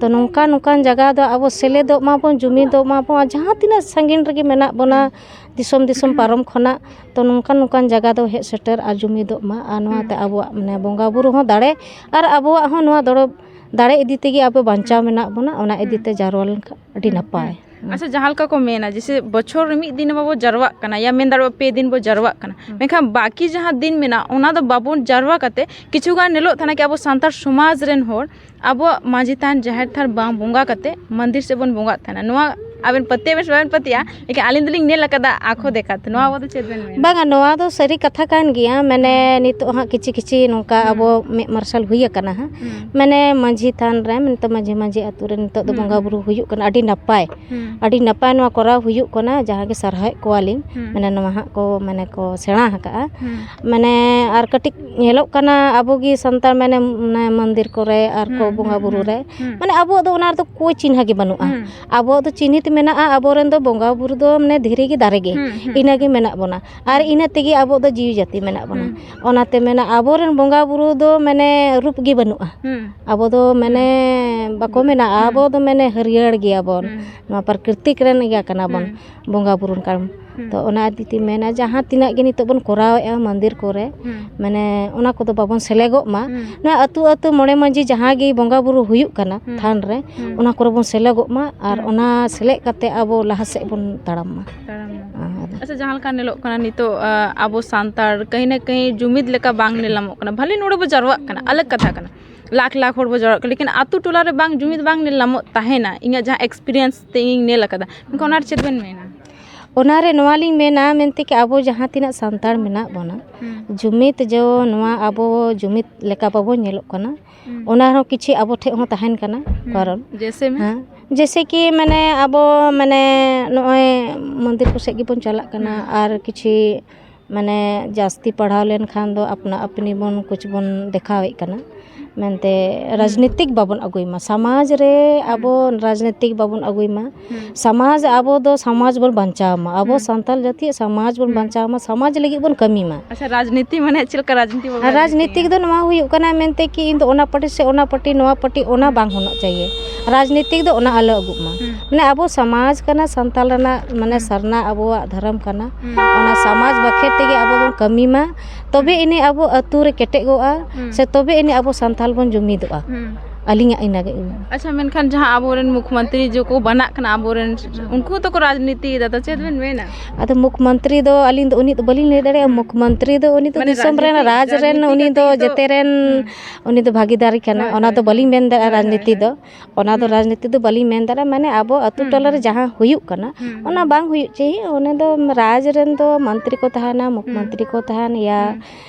ᱛᱚ ᱱᱚᱝᱠᱟ ᱱᱚᱝᱠᱟᱱ ᱡᱟᱭᱜᱟ ᱫᱚ ᱟᱵᱚ ᱥᱮᱞᱮᱫᱚᱜ ᱢᱟᱵᱚᱱ, ᱡᱩᱢᱤᱫᱚᱜ ᱢᱟᱵᱚᱱ, ᱟᱨ ᱡᱟᱦᱟᱸ ᱛᱤᱱᱟᱹᱜ ᱥᱟᱺᱜᱤᱧ ᱨᱮᱜᱮ ᱢᱮᱱᱟᱜ ᱵᱚᱱᱟ, ᱦᱩᱸ᱾ ᱫᱤᱥᱚᱢ ᱫᱤᱥᱚᱢ ᱯᱟᱨᱚᱢ ᱠᱷᱚᱱᱟᱜ, ᱛᱚ ᱱᱚᱝᱠᱟᱱ ᱱᱚᱝᱠᱟᱱ ᱡᱟᱭᱜᱟ ᱫᱚ ᱦᱮᱡ ᱥᱮᱴᱮᱨ ᱟᱨ ᱡᱩᱢᱤᱫᱚᱜ ᱢᱟ, ᱟᱨ ᱱᱚᱣᱟ ᱦᱩᱸ᱾ ᱛᱮ ᱟᱵᱚᱣᱟᱜ ᱢᱟᱱᱮ ᱵᱚᱸᱜᱟ ᱵᱩᱨᱩ ᱦᱚᱸ ᱫᱟᱲᱮ, ᱟᱨ ᱟᱵᱚᱣᱟᱜ ᱦᱚᱸ ᱱᱚᱣᱟ ᱫᱚᱲᱚ-, ᱫᱟᱲᱮ ᱤᱫᱤ ᱛᱮᱜᱮ ᱟᱵᱚ ᱵᱟᱧᱪᱟᱣ ᱦᱩᱸ᱾ ᱢᱮᱱᱟᱜ ᱵᱚᱱᱟ, ᱚᱱᱟ ᱤᱫᱤ ᱦᱩᱸ᱾ ᱛᱮ ᱡᱟᱨᱣᱟ ᱞᱮᱱᱠᱷᱟᱱ ᱟᱹᱰᱤ ᱦᱩᱸ, ᱱᱟᱯᱟᱭ᱾ ᱦᱩᱸ᱾ ᱟᱪᱪᱷᱟ, ᱡᱟᱦᱟᱸ ᱞᱮᱠᱟ ᱠᱚ ᱢᱮᱱᱟ ᱡᱮᱥᱮ ᱵᱚᱪᱷᱚᱨ ᱨᱮ ᱢᱤᱫ ᱫᱤᱱ ᱵᱟᱵᱚ ᱡᱟᱨᱣᱟᱜ ᱠᱟᱱᱟ, ᱭᱟ ᱢᱮᱱ ᱫᱟᱲᱮᱭᱟᱜᱼᱟ ᱯᱮ ᱫᱤᱱ ᱵᱚ ᱡᱟᱨᱣᱟᱜ ᱠᱟᱱᱟ, ᱦᱩᱸ᱾ ᱢᱮᱱᱠᱷᱟᱱ ᱵᱟᱠᱤ ᱡᱟᱦᱟᱸ ᱫᱤᱱ ᱢᱮᱱᱟᱜᱼᱟ ᱚᱱᱟ ᱫᱚ ᱵᱟᱵᱚᱱ ᱡᱟᱨᱣᱟ ᱠᱟᱛᱮ ᱠᱤᱪᱷᱩ ᱜᱟᱱ ᱧᱮᱞᱚᱜ ᱛᱟᱦᱮᱱᱟ ᱠᱤ ᱟᱵᱚ ᱥᱟᱱᱛᱟᱲ ᱥᱚᱢᱟᱡᱽ ᱨᱮᱱ ᱦᱚᱲ ᱟᱵᱚᱣᱟᱜ ᱢᱟᱹᱡᱷᱤ ᱛᱷᱟᱱ ᱡᱟᱦᱮᱨ ᱛᱷᱟᱱ ᱵᱟᱝ ᱵᱚᱸᱜᱟ ᱠᱟᱛᱮ ᱢᱚᱱᱫᱤᱨ ᱥᱮᱫ ᱵᱚᱱ ᱵᱚᱸᱜᱟᱜ ᱛᱟᱦᱮᱱᱟ᱾ ᱱᱚᱣᱟ ᱟᱵᱮᱱ ᱯᱟᱹᱛᱭᱟᱹᱣ ᱵᱮᱱ ᱥᱮ ᱵᱟᱵᱮᱱ ᱯᱟᱹᱛᱭᱟᱹᱜᱼᱟ, ᱞᱮᱠᱤᱱ ᱟᱹᱞᱤᱧ ᱫᱚᱞᱤᱧ ᱧᱮᱞ ᱟᱠᱟᱫᱟ ᱟᱸᱠᱷᱚ ᱫᱮᱠᱷᱟᱛᱮ᱾ ᱱᱚᱣᱟ ᱵᱟᱵᱚᱫ ᱪᱮᱫ ᱵᱮᱱ ᱢᱮᱱᱟ? ᱵᱟᱝᱟ, ᱱᱚᱣᱟ ᱫᱚ ᱥᱟᱹᱨᱤ ᱠᱟᱛᱷᱟ ᱠᱟᱱ ᱜᱮᱭᱟ᱾ ᱢᱟᱱᱮ ᱦᱩᱸ᱾ ᱱᱤᱛᱚᱜ ᱦᱟᱸᱜ ᱠᱤᱪᱷᱤ ᱠᱤᱪᱷᱤ ᱱᱚᱝᱠᱟ ᱦᱩᱸ᱾ ᱟᱵᱚ ᱢᱮᱫ ᱢᱟᱨᱥᱟᱞ ᱦᱩᱭ ᱟᱠᱟᱱᱟ ᱦᱟᱸᱜ᱾ ᱦᱩᱸ᱾ ᱢᱟᱱᱮ ᱢᱟᱹᱡᱷᱤ ᱛᱷᱟᱱ ᱨᱮ, ᱱᱤᱛᱚᱜ ᱢᱟᱹᱡᱷᱤ ᱢᱟᱹᱡᱷᱤ ᱟᱛᱳ ᱨᱮ ᱱᱤᱛᱚᱜ ᱫᱚ ᱦᱩᱸ, ᱵᱚᱸᱜᱟ ᱦᱩᱸ᱾ ᱵᱩᱨᱩ ᱦᱩᱭᱩᱜ ᱠᱟᱱᱟ, ᱟᱹᱰᱤ ᱱᱟᱯᱟᱭ᱾ ᱦᱩᱸ᱾ ᱟᱹᱰᱤ ᱱᱟᱯᱟᱭ ᱱᱚᱣᱟ ᱠᱚᱨᱟᱣ ᱦᱩᱭᱩᱜ ᱠᱟᱱᱟ, ᱡᱟᱦᱟᱸ ᱜᱮ ᱥᱟᱨᱦᱟᱣᱮᱫ ᱠᱚᱣᱟᱞᱤᱧ᱾ ᱦᱩᱸ᱾ ᱢᱟᱱᱮ ᱱᱚᱣᱟ ᱦᱟᱸᱜ ᱠᱚ ᱢᱟᱱᱮ ᱠᱚ ᱥᱮᱬᱟ ᱟᱠᱟᱫᱼᱟ᱾ ᱦᱩᱸ᱾ ᱢᱟᱱᱮ ᱟᱨ ᱠᱟᱹᱴᱤᱡ ᱧᱮᱞᱚᱜ ᱠᱟᱱᱟ ᱟᱵᱚ ᱜᱮ ᱥᱟᱱᱛᱟᱲ ᱢᱟᱱᱮ, ᱢᱟᱱᱮ ᱢᱚᱱᱫᱤᱨ ᱠᱚᱨᱮ ᱟᱨ ᱠᱚ ᱦᱩᱸ, ᱵᱚᱸᱜᱟ ᱦᱩᱸ, ᱵᱩᱨᱩ ᱦᱩᱸ, ᱨᱮ ᱦᱩᱸ᱾ ᱢᱟᱱᱮ ᱟᱵᱚᱣᱟᱜ ᱫᱚ ᱚᱱᱟ ᱨᱮᱫᱚ ᱠᱳᱭ ᱪᱤᱱᱦᱟᱹ ᱜᱮ ᱵᱟᱹᱱᱩᱜᱼᱟ᱾ ᱦᱩᱸ᱾ ᱟᱵᱚᱣᱟᱜ ᱫᱚ ᱪᱤᱱᱦᱤᱛ ᱢᱮᱱᱟᱜᱼᱟ, ᱟᱵᱚᱨᱮᱱ ᱫᱚ ᱵᱚᱸᱜᱟ ᱵᱩᱨᱩ ᱫᱚ ᱢᱟᱱᱮ ᱫᱷᱤᱨᱤ ᱜᱮ ᱫᱟᱨᱮ ᱜᱮ, ᱦᱩᱸ, ᱦᱩᱸ᱾ ᱤᱱᱟᱹ ᱜᱮ ᱢᱮᱱᱟᱜ ᱵᱚᱱᱟ᱾ ᱟᱨ ᱤᱱᱟᱹ ᱛᱮᱜᱮ ᱟᱵᱚ ᱫᱚ ᱡᱤᱣᱤ ᱡᱟᱹᱛᱤ ᱢᱮᱱᱟᱜ ᱵᱚᱱᱟ᱾ ᱦᱩᱸ᱾ ᱚᱱᱟᱛᱮ ᱢᱮᱱᱟ ᱟᱵᱚᱨᱮᱱ ᱵᱚᱸᱜᱟ ᱵᱩᱨᱩ ᱫᱚ ᱢᱟᱱᱮ ᱨᱩᱯ ᱜᱮ ᱵᱟᱹᱱᱩᱜᱼᱟ᱾ ᱦᱩᱸ᱾ ᱟᱵᱚ ᱫᱚ ᱢᱟᱱᱮ ᱵᱟᱠᱚ ᱢᱮᱱᱟ ᱦᱩᱸ᱾ ᱟᱵᱚ ᱫᱚ ᱢᱟᱱᱮ ᱦᱟᱹᱨᱭᱟᱹᱲ ᱜᱮᱭᱟᱵᱚᱱ᱾ ᱦᱩᱸ᱾ ᱱᱚᱣᱟ ᱯᱨᱟᱠᱨᱤᱛᱤᱠ ᱨᱮᱱ ᱤᱭᱟᱹ ᱠᱟᱱᱟ ᱵᱚᱱ, ᱦᱩᱸ᱾ ᱵᱚᱸᱜᱟ ᱵᱩᱨᱩ ᱠᱟᱱ᱾ ᱦᱩᱸ᱾ ᱛᱚ ᱚᱱᱟ ᱤᱫᱤ ᱛᱮᱧ ᱢᱮᱱᱟ ᱡᱟᱦᱟᱸ ᱛᱤᱱᱟᱹᱜ ᱜᱮ ᱱᱤᱛᱚᱜ ᱵᱚᱱ ᱠᱚᱨᱟᱣᱮᱫᱼᱟ ᱢᱚᱱᱫᱤᱨ ᱠᱚᱨᱮ, ᱦᱩᱸ᱾ ᱢᱟᱱᱮ ᱚᱱᱟ ᱠᱚᱫᱚ ᱵᱟᱵᱚᱱ ᱥᱮᱞᱮᱜᱚᱜ ᱢᱟ᱾ ᱦᱩᱸ᱾ ᱱᱚᱣᱟ ᱟᱹᱛᱩ ᱟᱹᱛᱩ ᱢᱚᱬᱮ ᱢᱟᱹᱡᱷᱤ ᱡᱟᱦᱟᱸ ᱜᱮ ᱵᱚᱸᱜᱟ ᱵᱩᱨᱩ ᱦᱩᱭᱩᱜ ᱠᱟᱱᱟ ᱦᱩᱸ᱾ ᱛᱷᱟᱱ ᱨᱮ, ᱦᱩᱸ᱾ ᱚᱱᱟ ᱠᱚᱨᱮ ᱵᱚᱱ ᱥᱮᱞᱮᱜᱚᱜ ᱢᱟ ᱟᱨ ᱦᱩᱸ᱾ ᱚᱱᱟ ᱥᱮᱞᱮᱫ ᱠᱟᱛᱮ ᱟᱵᱚ ᱞᱟᱦᱟ ᱥᱮᱫ ᱵᱚᱱ ᱛᱟᱲᱟᱢ ᱢᱟ᱾ ᱛᱟᱲᱟᱢ ᱢᱟ᱾ ᱟᱨ ᱟᱪᱪᱷᱟ, ᱡᱟᱦᱟᱸ ᱞᱮᱠᱟ ᱧᱮᱞᱚᱜ ᱠᱟᱱᱟ ᱱᱤᱛᱚᱜ, ᱟ, ᱟᱵᱚ ᱥᱟᱱᱛᱟᱲ ᱠᱟᱹᱦᱤ ᱱᱟ ᱠᱟᱹᱦᱤ ᱡᱩᱢᱤᱫ ᱞᱮᱠᱟ ᱵᱟᱝ ᱧᱮᱞ ᱧᱟᱢᱚᱜ ᱠᱟᱱᱟ᱾ ᱵᱷᱟᱞᱮ ᱱᱚᱰᱮ ᱵᱚ ᱡᱟᱨᱣᱟᱜ ᱠᱟᱱᱟ, ᱟᱞᱟᱜᱽ ᱠᱟᱛᱷᱟ ᱠᱟᱱᱟ, ᱞᱟᱠᱷ ᱞᱟᱠᱷ ᱦᱚᱲ ᱵᱚ ᱡᱟᱨᱣᱟᱜ ᱠᱟᱱᱟ, ᱞᱮᱠᱤᱱ ᱟᱛᱳ ᱴᱚᱞᱟ ᱨᱮ ᱵᱟᱝ ᱡᱩᱢᱤᱫ ᱵᱟᱝ ᱧᱮᱞ ᱧᱟᱢᱚᱜ ᱛᱟᱦᱮᱱᱟ᱾ ᱤᱧᱟᱹᱜ ᱡᱟᱦᱟᱸ ᱮᱠᱥᱯᱤᱨᱤᱭᱮᱱᱥ ᱛᱮ ᱤᱧ ᱧᱮᱞ ᱟᱠᱟᱫᱟ, ᱢᱮᱱᱠᱷᱟᱱ ᱚᱱᱟ ᱨᱮ ᱪᱮᱫ ᱵᱮᱱ ᱢᱮᱱᱟ? ᱚᱱᱟᱨᱮ ᱱᱚᱣᱟ ᱞᱤᱧ ᱢᱮᱱᱟ ᱢᱮᱱᱛᱮ ᱠᱤ ᱟᱵᱚ ᱡᱟᱦᱟᱸ ᱛᱤᱱᱟᱹᱜ ᱥᱟᱱᱛᱟᱲ ᱢᱮᱱᱟᱜ ᱵᱚᱱᱟ, ᱦᱩᱸ᱾ ᱡᱩᱢᱤᱫ ᱡᱮ ᱱᱚᱣᱟ ᱟᱵᱚ ᱡᱩᱢᱤᱫ ᱞᱮᱠᱟ ᱵᱟᱵᱚ ᱧᱮᱞᱚᱜ ᱠᱟᱱᱟ, ᱦᱩᱸ᱾ ᱚᱱᱟ ᱦᱚᱸ ᱠᱤᱪᱷᱤ ᱟᱵᱚ ᱴᱷᱮᱡ ᱦᱚᱸ ᱛᱟᱦᱮᱱ ᱠᱟᱱᱟ᱾ ᱦᱩᱸ᱾ ᱠᱟᱨᱚᱱ ᱡᱮᱭᱥᱮ ᱢᱮ? ᱦᱮᱸ, ᱡᱮᱭᱥᱮ ᱠᱤ ᱢᱟᱱᱮ ᱟᱵᱚ ᱢᱟᱱᱮ ᱱᱚᱜᱼᱚᱭ ᱢᱚᱱᱫᱤᱨ ᱠᱚ ᱥᱮᱫ ᱜᱮᱵᱚᱱ ᱪᱟᱞᱟᱜ ᱠᱟᱱᱟ ᱦᱩᱸ᱾ ᱟᱨ ᱠᱤᱪᱷᱤ ᱢᱟᱱᱮ ᱡᱟᱹᱥᱛᱤ ᱯᱟᱲᱦᱟᱣ ᱞᱮᱱᱠᱷᱟᱱ ᱫᱚ ᱟᱯᱱᱟ ᱟᱯᱱᱤ ᱵᱚᱱ ᱠᱩᱪ ᱵᱚᱱ ᱫᱮᱠᱷᱟᱣᱮᱫ ᱠᱟᱱᱟ᱾ ᱢᱮᱱᱛᱮ ᱨᱟᱡᱽᱱᱤᱛᱤᱠ ᱵᱟᱵᱚᱱ ᱟᱹᱜᱩᱭ ᱢᱟ, ᱥᱚᱢᱟᱡᱽ ᱨᱮ ᱟᱵᱚ ᱨᱟᱡᱽᱱᱤᱛᱤᱠ ᱵᱟᱵᱚᱱ ᱟᱹᱜᱩᱭ ᱢᱟ᱾ ᱦᱩᱸ᱾ ᱥᱚᱢᱟᱡᱽ ᱟᱵᱚ ᱫᱚ ᱥᱚᱢᱟᱡᱽ ᱵᱚᱱ ᱵᱟᱧᱪᱟᱣ ᱢᱟ, ᱟᱵᱚ ᱦᱩᱸ᱾ ᱥᱟᱱᱛᱟᱲ ᱡᱟᱹᱛᱤᱭᱟᱜ ᱥᱚᱢᱟᱡᱽ ᱵᱚᱱ ᱦᱩᱸ᱾ ᱵᱟᱧᱪᱟᱣ ᱢᱟ, ᱥᱚᱢᱟᱡᱽ ᱞᱟᱹᱜᱤᱫ ᱵᱚᱱ ᱠᱟᱹᱢᱤ ᱢᱟ᱾ ᱟᱪᱪᱷᱟ, ᱨᱟᱡᱽᱱᱤᱛᱤ ᱢᱟᱱᱮ ᱪᱮᱫ ᱞᱮᱠᱟ ᱨᱟᱡᱽᱱᱤᱛᱤ ᱵᱟᱵᱚ ᱟᱨ ᱨᱟᱡᱽᱱᱤᱛᱤᱠ ᱨᱟᱡᱽᱱᱤᱛᱤᱭᱟ? ᱫᱚ ᱱᱚᱣᱟ ᱦᱩᱭᱩᱜ ᱠᱟᱱᱟ ᱢᱮᱱᱛᱮ ᱠᱤ ᱤᱧ ᱫᱚ ᱚᱱᱟ ᱯᱟᱨᱴᱤ ᱥᱮ ᱚᱱᱟ ᱯᱟᱨᱴᱤ, ᱱᱚᱣᱟ ᱯᱟᱨᱴᱤ, ᱚᱱᱟ ᱦᱩᱸ᱾ ᱵᱟᱝ ᱦᱩᱭᱩᱜ ᱪᱟᱦᱤᱭᱮ᱾ ᱨᱟᱡᱽᱱᱤᱛᱤᱠ ᱫᱚ ᱚᱱᱟ ᱟᱞᱚ ᱟᱹᱜᱩᱜ ᱢᱟ᱾ ᱦᱩᱸ᱾ ᱢᱟᱱᱮ ᱟᱵᱚ ᱥᱚᱢᱟᱡᱽ ᱠᱟᱱᱟ, ᱥᱟᱱᱛᱟᱲ ᱨᱮᱱᱟᱜ ᱢᱟᱱᱮ ᱦᱩᱸ᱾ ᱥᱟᱨᱱᱟ ᱟᱵᱚᱣᱟᱜ ᱫᱷᱚᱨᱚᱢ ᱠᱟᱱᱟ᱾ ᱦᱩᱸ᱾ ᱚᱱᱟ ᱥᱚᱢᱟᱡᱽ ᱵᱟᱠᱷᱮ ᱛᱮᱜᱮ ᱟᱵᱚ ᱵᱚᱱ ᱠᱟᱹᱢᱤ ᱢᱟ, ᱛᱚᱵᱮ ᱦᱩᱸ᱾ ᱤᱱᱟᱹ ᱟᱵᱚ ᱟᱹᱛᱩ ᱨᱮ ᱠᱮᱴᱮᱡᱚᱜᱼᱟ, ᱦᱩᱸ᱾ ᱥᱮ ᱛᱚᱵᱮ ᱤᱱᱟᱹ ᱟᱵᱚ ᱥᱟᱱᱛᱟᱲ ᱵᱚᱱ ᱡᱩᱢᱤᱫᱚᱜᱼᱟ᱾ ᱦᱩᱸ᱾ ᱟᱹᱞᱤᱧᱟᱜ ᱤᱱᱟᱹᱜᱮ ᱤᱧ᱾ ᱟᱪᱪᱷᱟ, ᱢᱮᱱᱠᱷᱟᱱ ᱡᱟᱦᱟᱸ ᱟᱵᱚᱨᱮᱱ ᱢᱩᱠᱷᱢᱚᱱᱛᱨᱤ ᱡᱮ ᱠᱚ ᱵᱟᱱᱟᱜ ᱠᱟᱱᱟ ᱟᱵᱚᱨᱮᱱ, ᱩᱱᱠᱩ ᱦᱚᱸᱛᱚ ᱠᱚ ᱨᱟᱡᱽᱱᱤᱛᱤᱭᱮᱫᱟ, ᱛᱚ ᱪᱮᱫ ᱵᱮᱱ ᱢᱮᱱᱟ? ᱟᱫᱚ ᱢᱩᱠᱷᱢᱚᱱᱛᱨᱤ ᱫᱚ ᱟᱹᱞᱤᱧ ᱫᱚ ᱩᱱᱤ ᱫᱚ ᱵᱟᱹᱞᱤᱧ ᱞᱟᱹᱭ ᱫᱟᱲᱮᱭᱟᱜᱼᱟ᱾ ᱦᱩᱸ᱾ ᱢᱩᱠᱷᱢᱚᱱᱛᱨᱤ ᱫᱚ ᱩᱱᱤ ᱫᱚ ᱢᱟᱱᱮ ᱫᱤᱥᱚᱢ ᱨᱮᱱ ᱨᱟᱡᱽᱱᱤᱛᱤ, ᱨᱟᱡᱽ ᱨᱮᱱ, ᱨᱟᱡᱽᱱᱤᱛᱤ ᱩᱱᱤ ᱫᱚ ᱠᱟᱛᱮ ᱫᱚ, ᱡᱮᱛᱮ ᱨᱮᱱ, ᱦᱩᱸ᱾ ᱩᱱᱤ ᱫᱚ ᱵᱷᱟᱜᱤᱫᱟᱨᱤ ᱠᱟᱱᱟ, ᱦᱳᱭ, ᱚᱱᱟ ᱦᱳᱭ, ᱫᱚ ᱵᱟᱹᱞᱤᱧ ᱦᱳᱭ᱾ ᱢᱮᱱ ᱫᱟᱲᱮᱭᱟᱜᱼᱟ ᱦᱳᱭ, ᱦᱳᱭ, ᱨᱟᱡᱽᱱᱤᱛᱤ ᱦᱳᱭ᱾ ᱫᱚ᱾ ᱚᱱᱟ ᱫᱚ ᱦᱩᱸ, ᱨᱟᱡᱽᱱᱤᱛᱤ ᱫᱚ ᱵᱟᱹᱞᱤᱧ ᱢᱮᱱ ᱫᱟᱲᱮᱭᱟᱜᱼᱟ, ᱢᱟᱱᱮ ᱟᱵᱚ ᱟᱹᱛᱩ ᱦᱩᱸ, ᱴᱚᱞᱟ ᱨᱮ ᱦᱩᱸ᱾ ᱡᱟᱦᱟᱸ ᱦᱩᱭᱩᱜ ᱠᱟᱱᱟ, ᱦᱩᱸ, ᱚᱱᱟ ᱦᱩᱸ᱾ ᱵᱟᱝ ᱦᱩᱭᱩᱜ ᱪᱟᱹᱦᱤ, ᱚᱱᱟ ᱫᱚ ᱨᱟᱡᱽ ᱨᱮᱱ ᱫᱚ ᱢᱚᱱᱛᱨᱤ ᱠᱚ ᱛᱟᱦᱮᱱᱟ, ᱢᱩᱠᱷᱢᱚᱱᱛᱨᱤ ᱠᱚ ᱛᱟᱦᱮᱱ, ᱭᱟ ᱦᱩᱸ᱾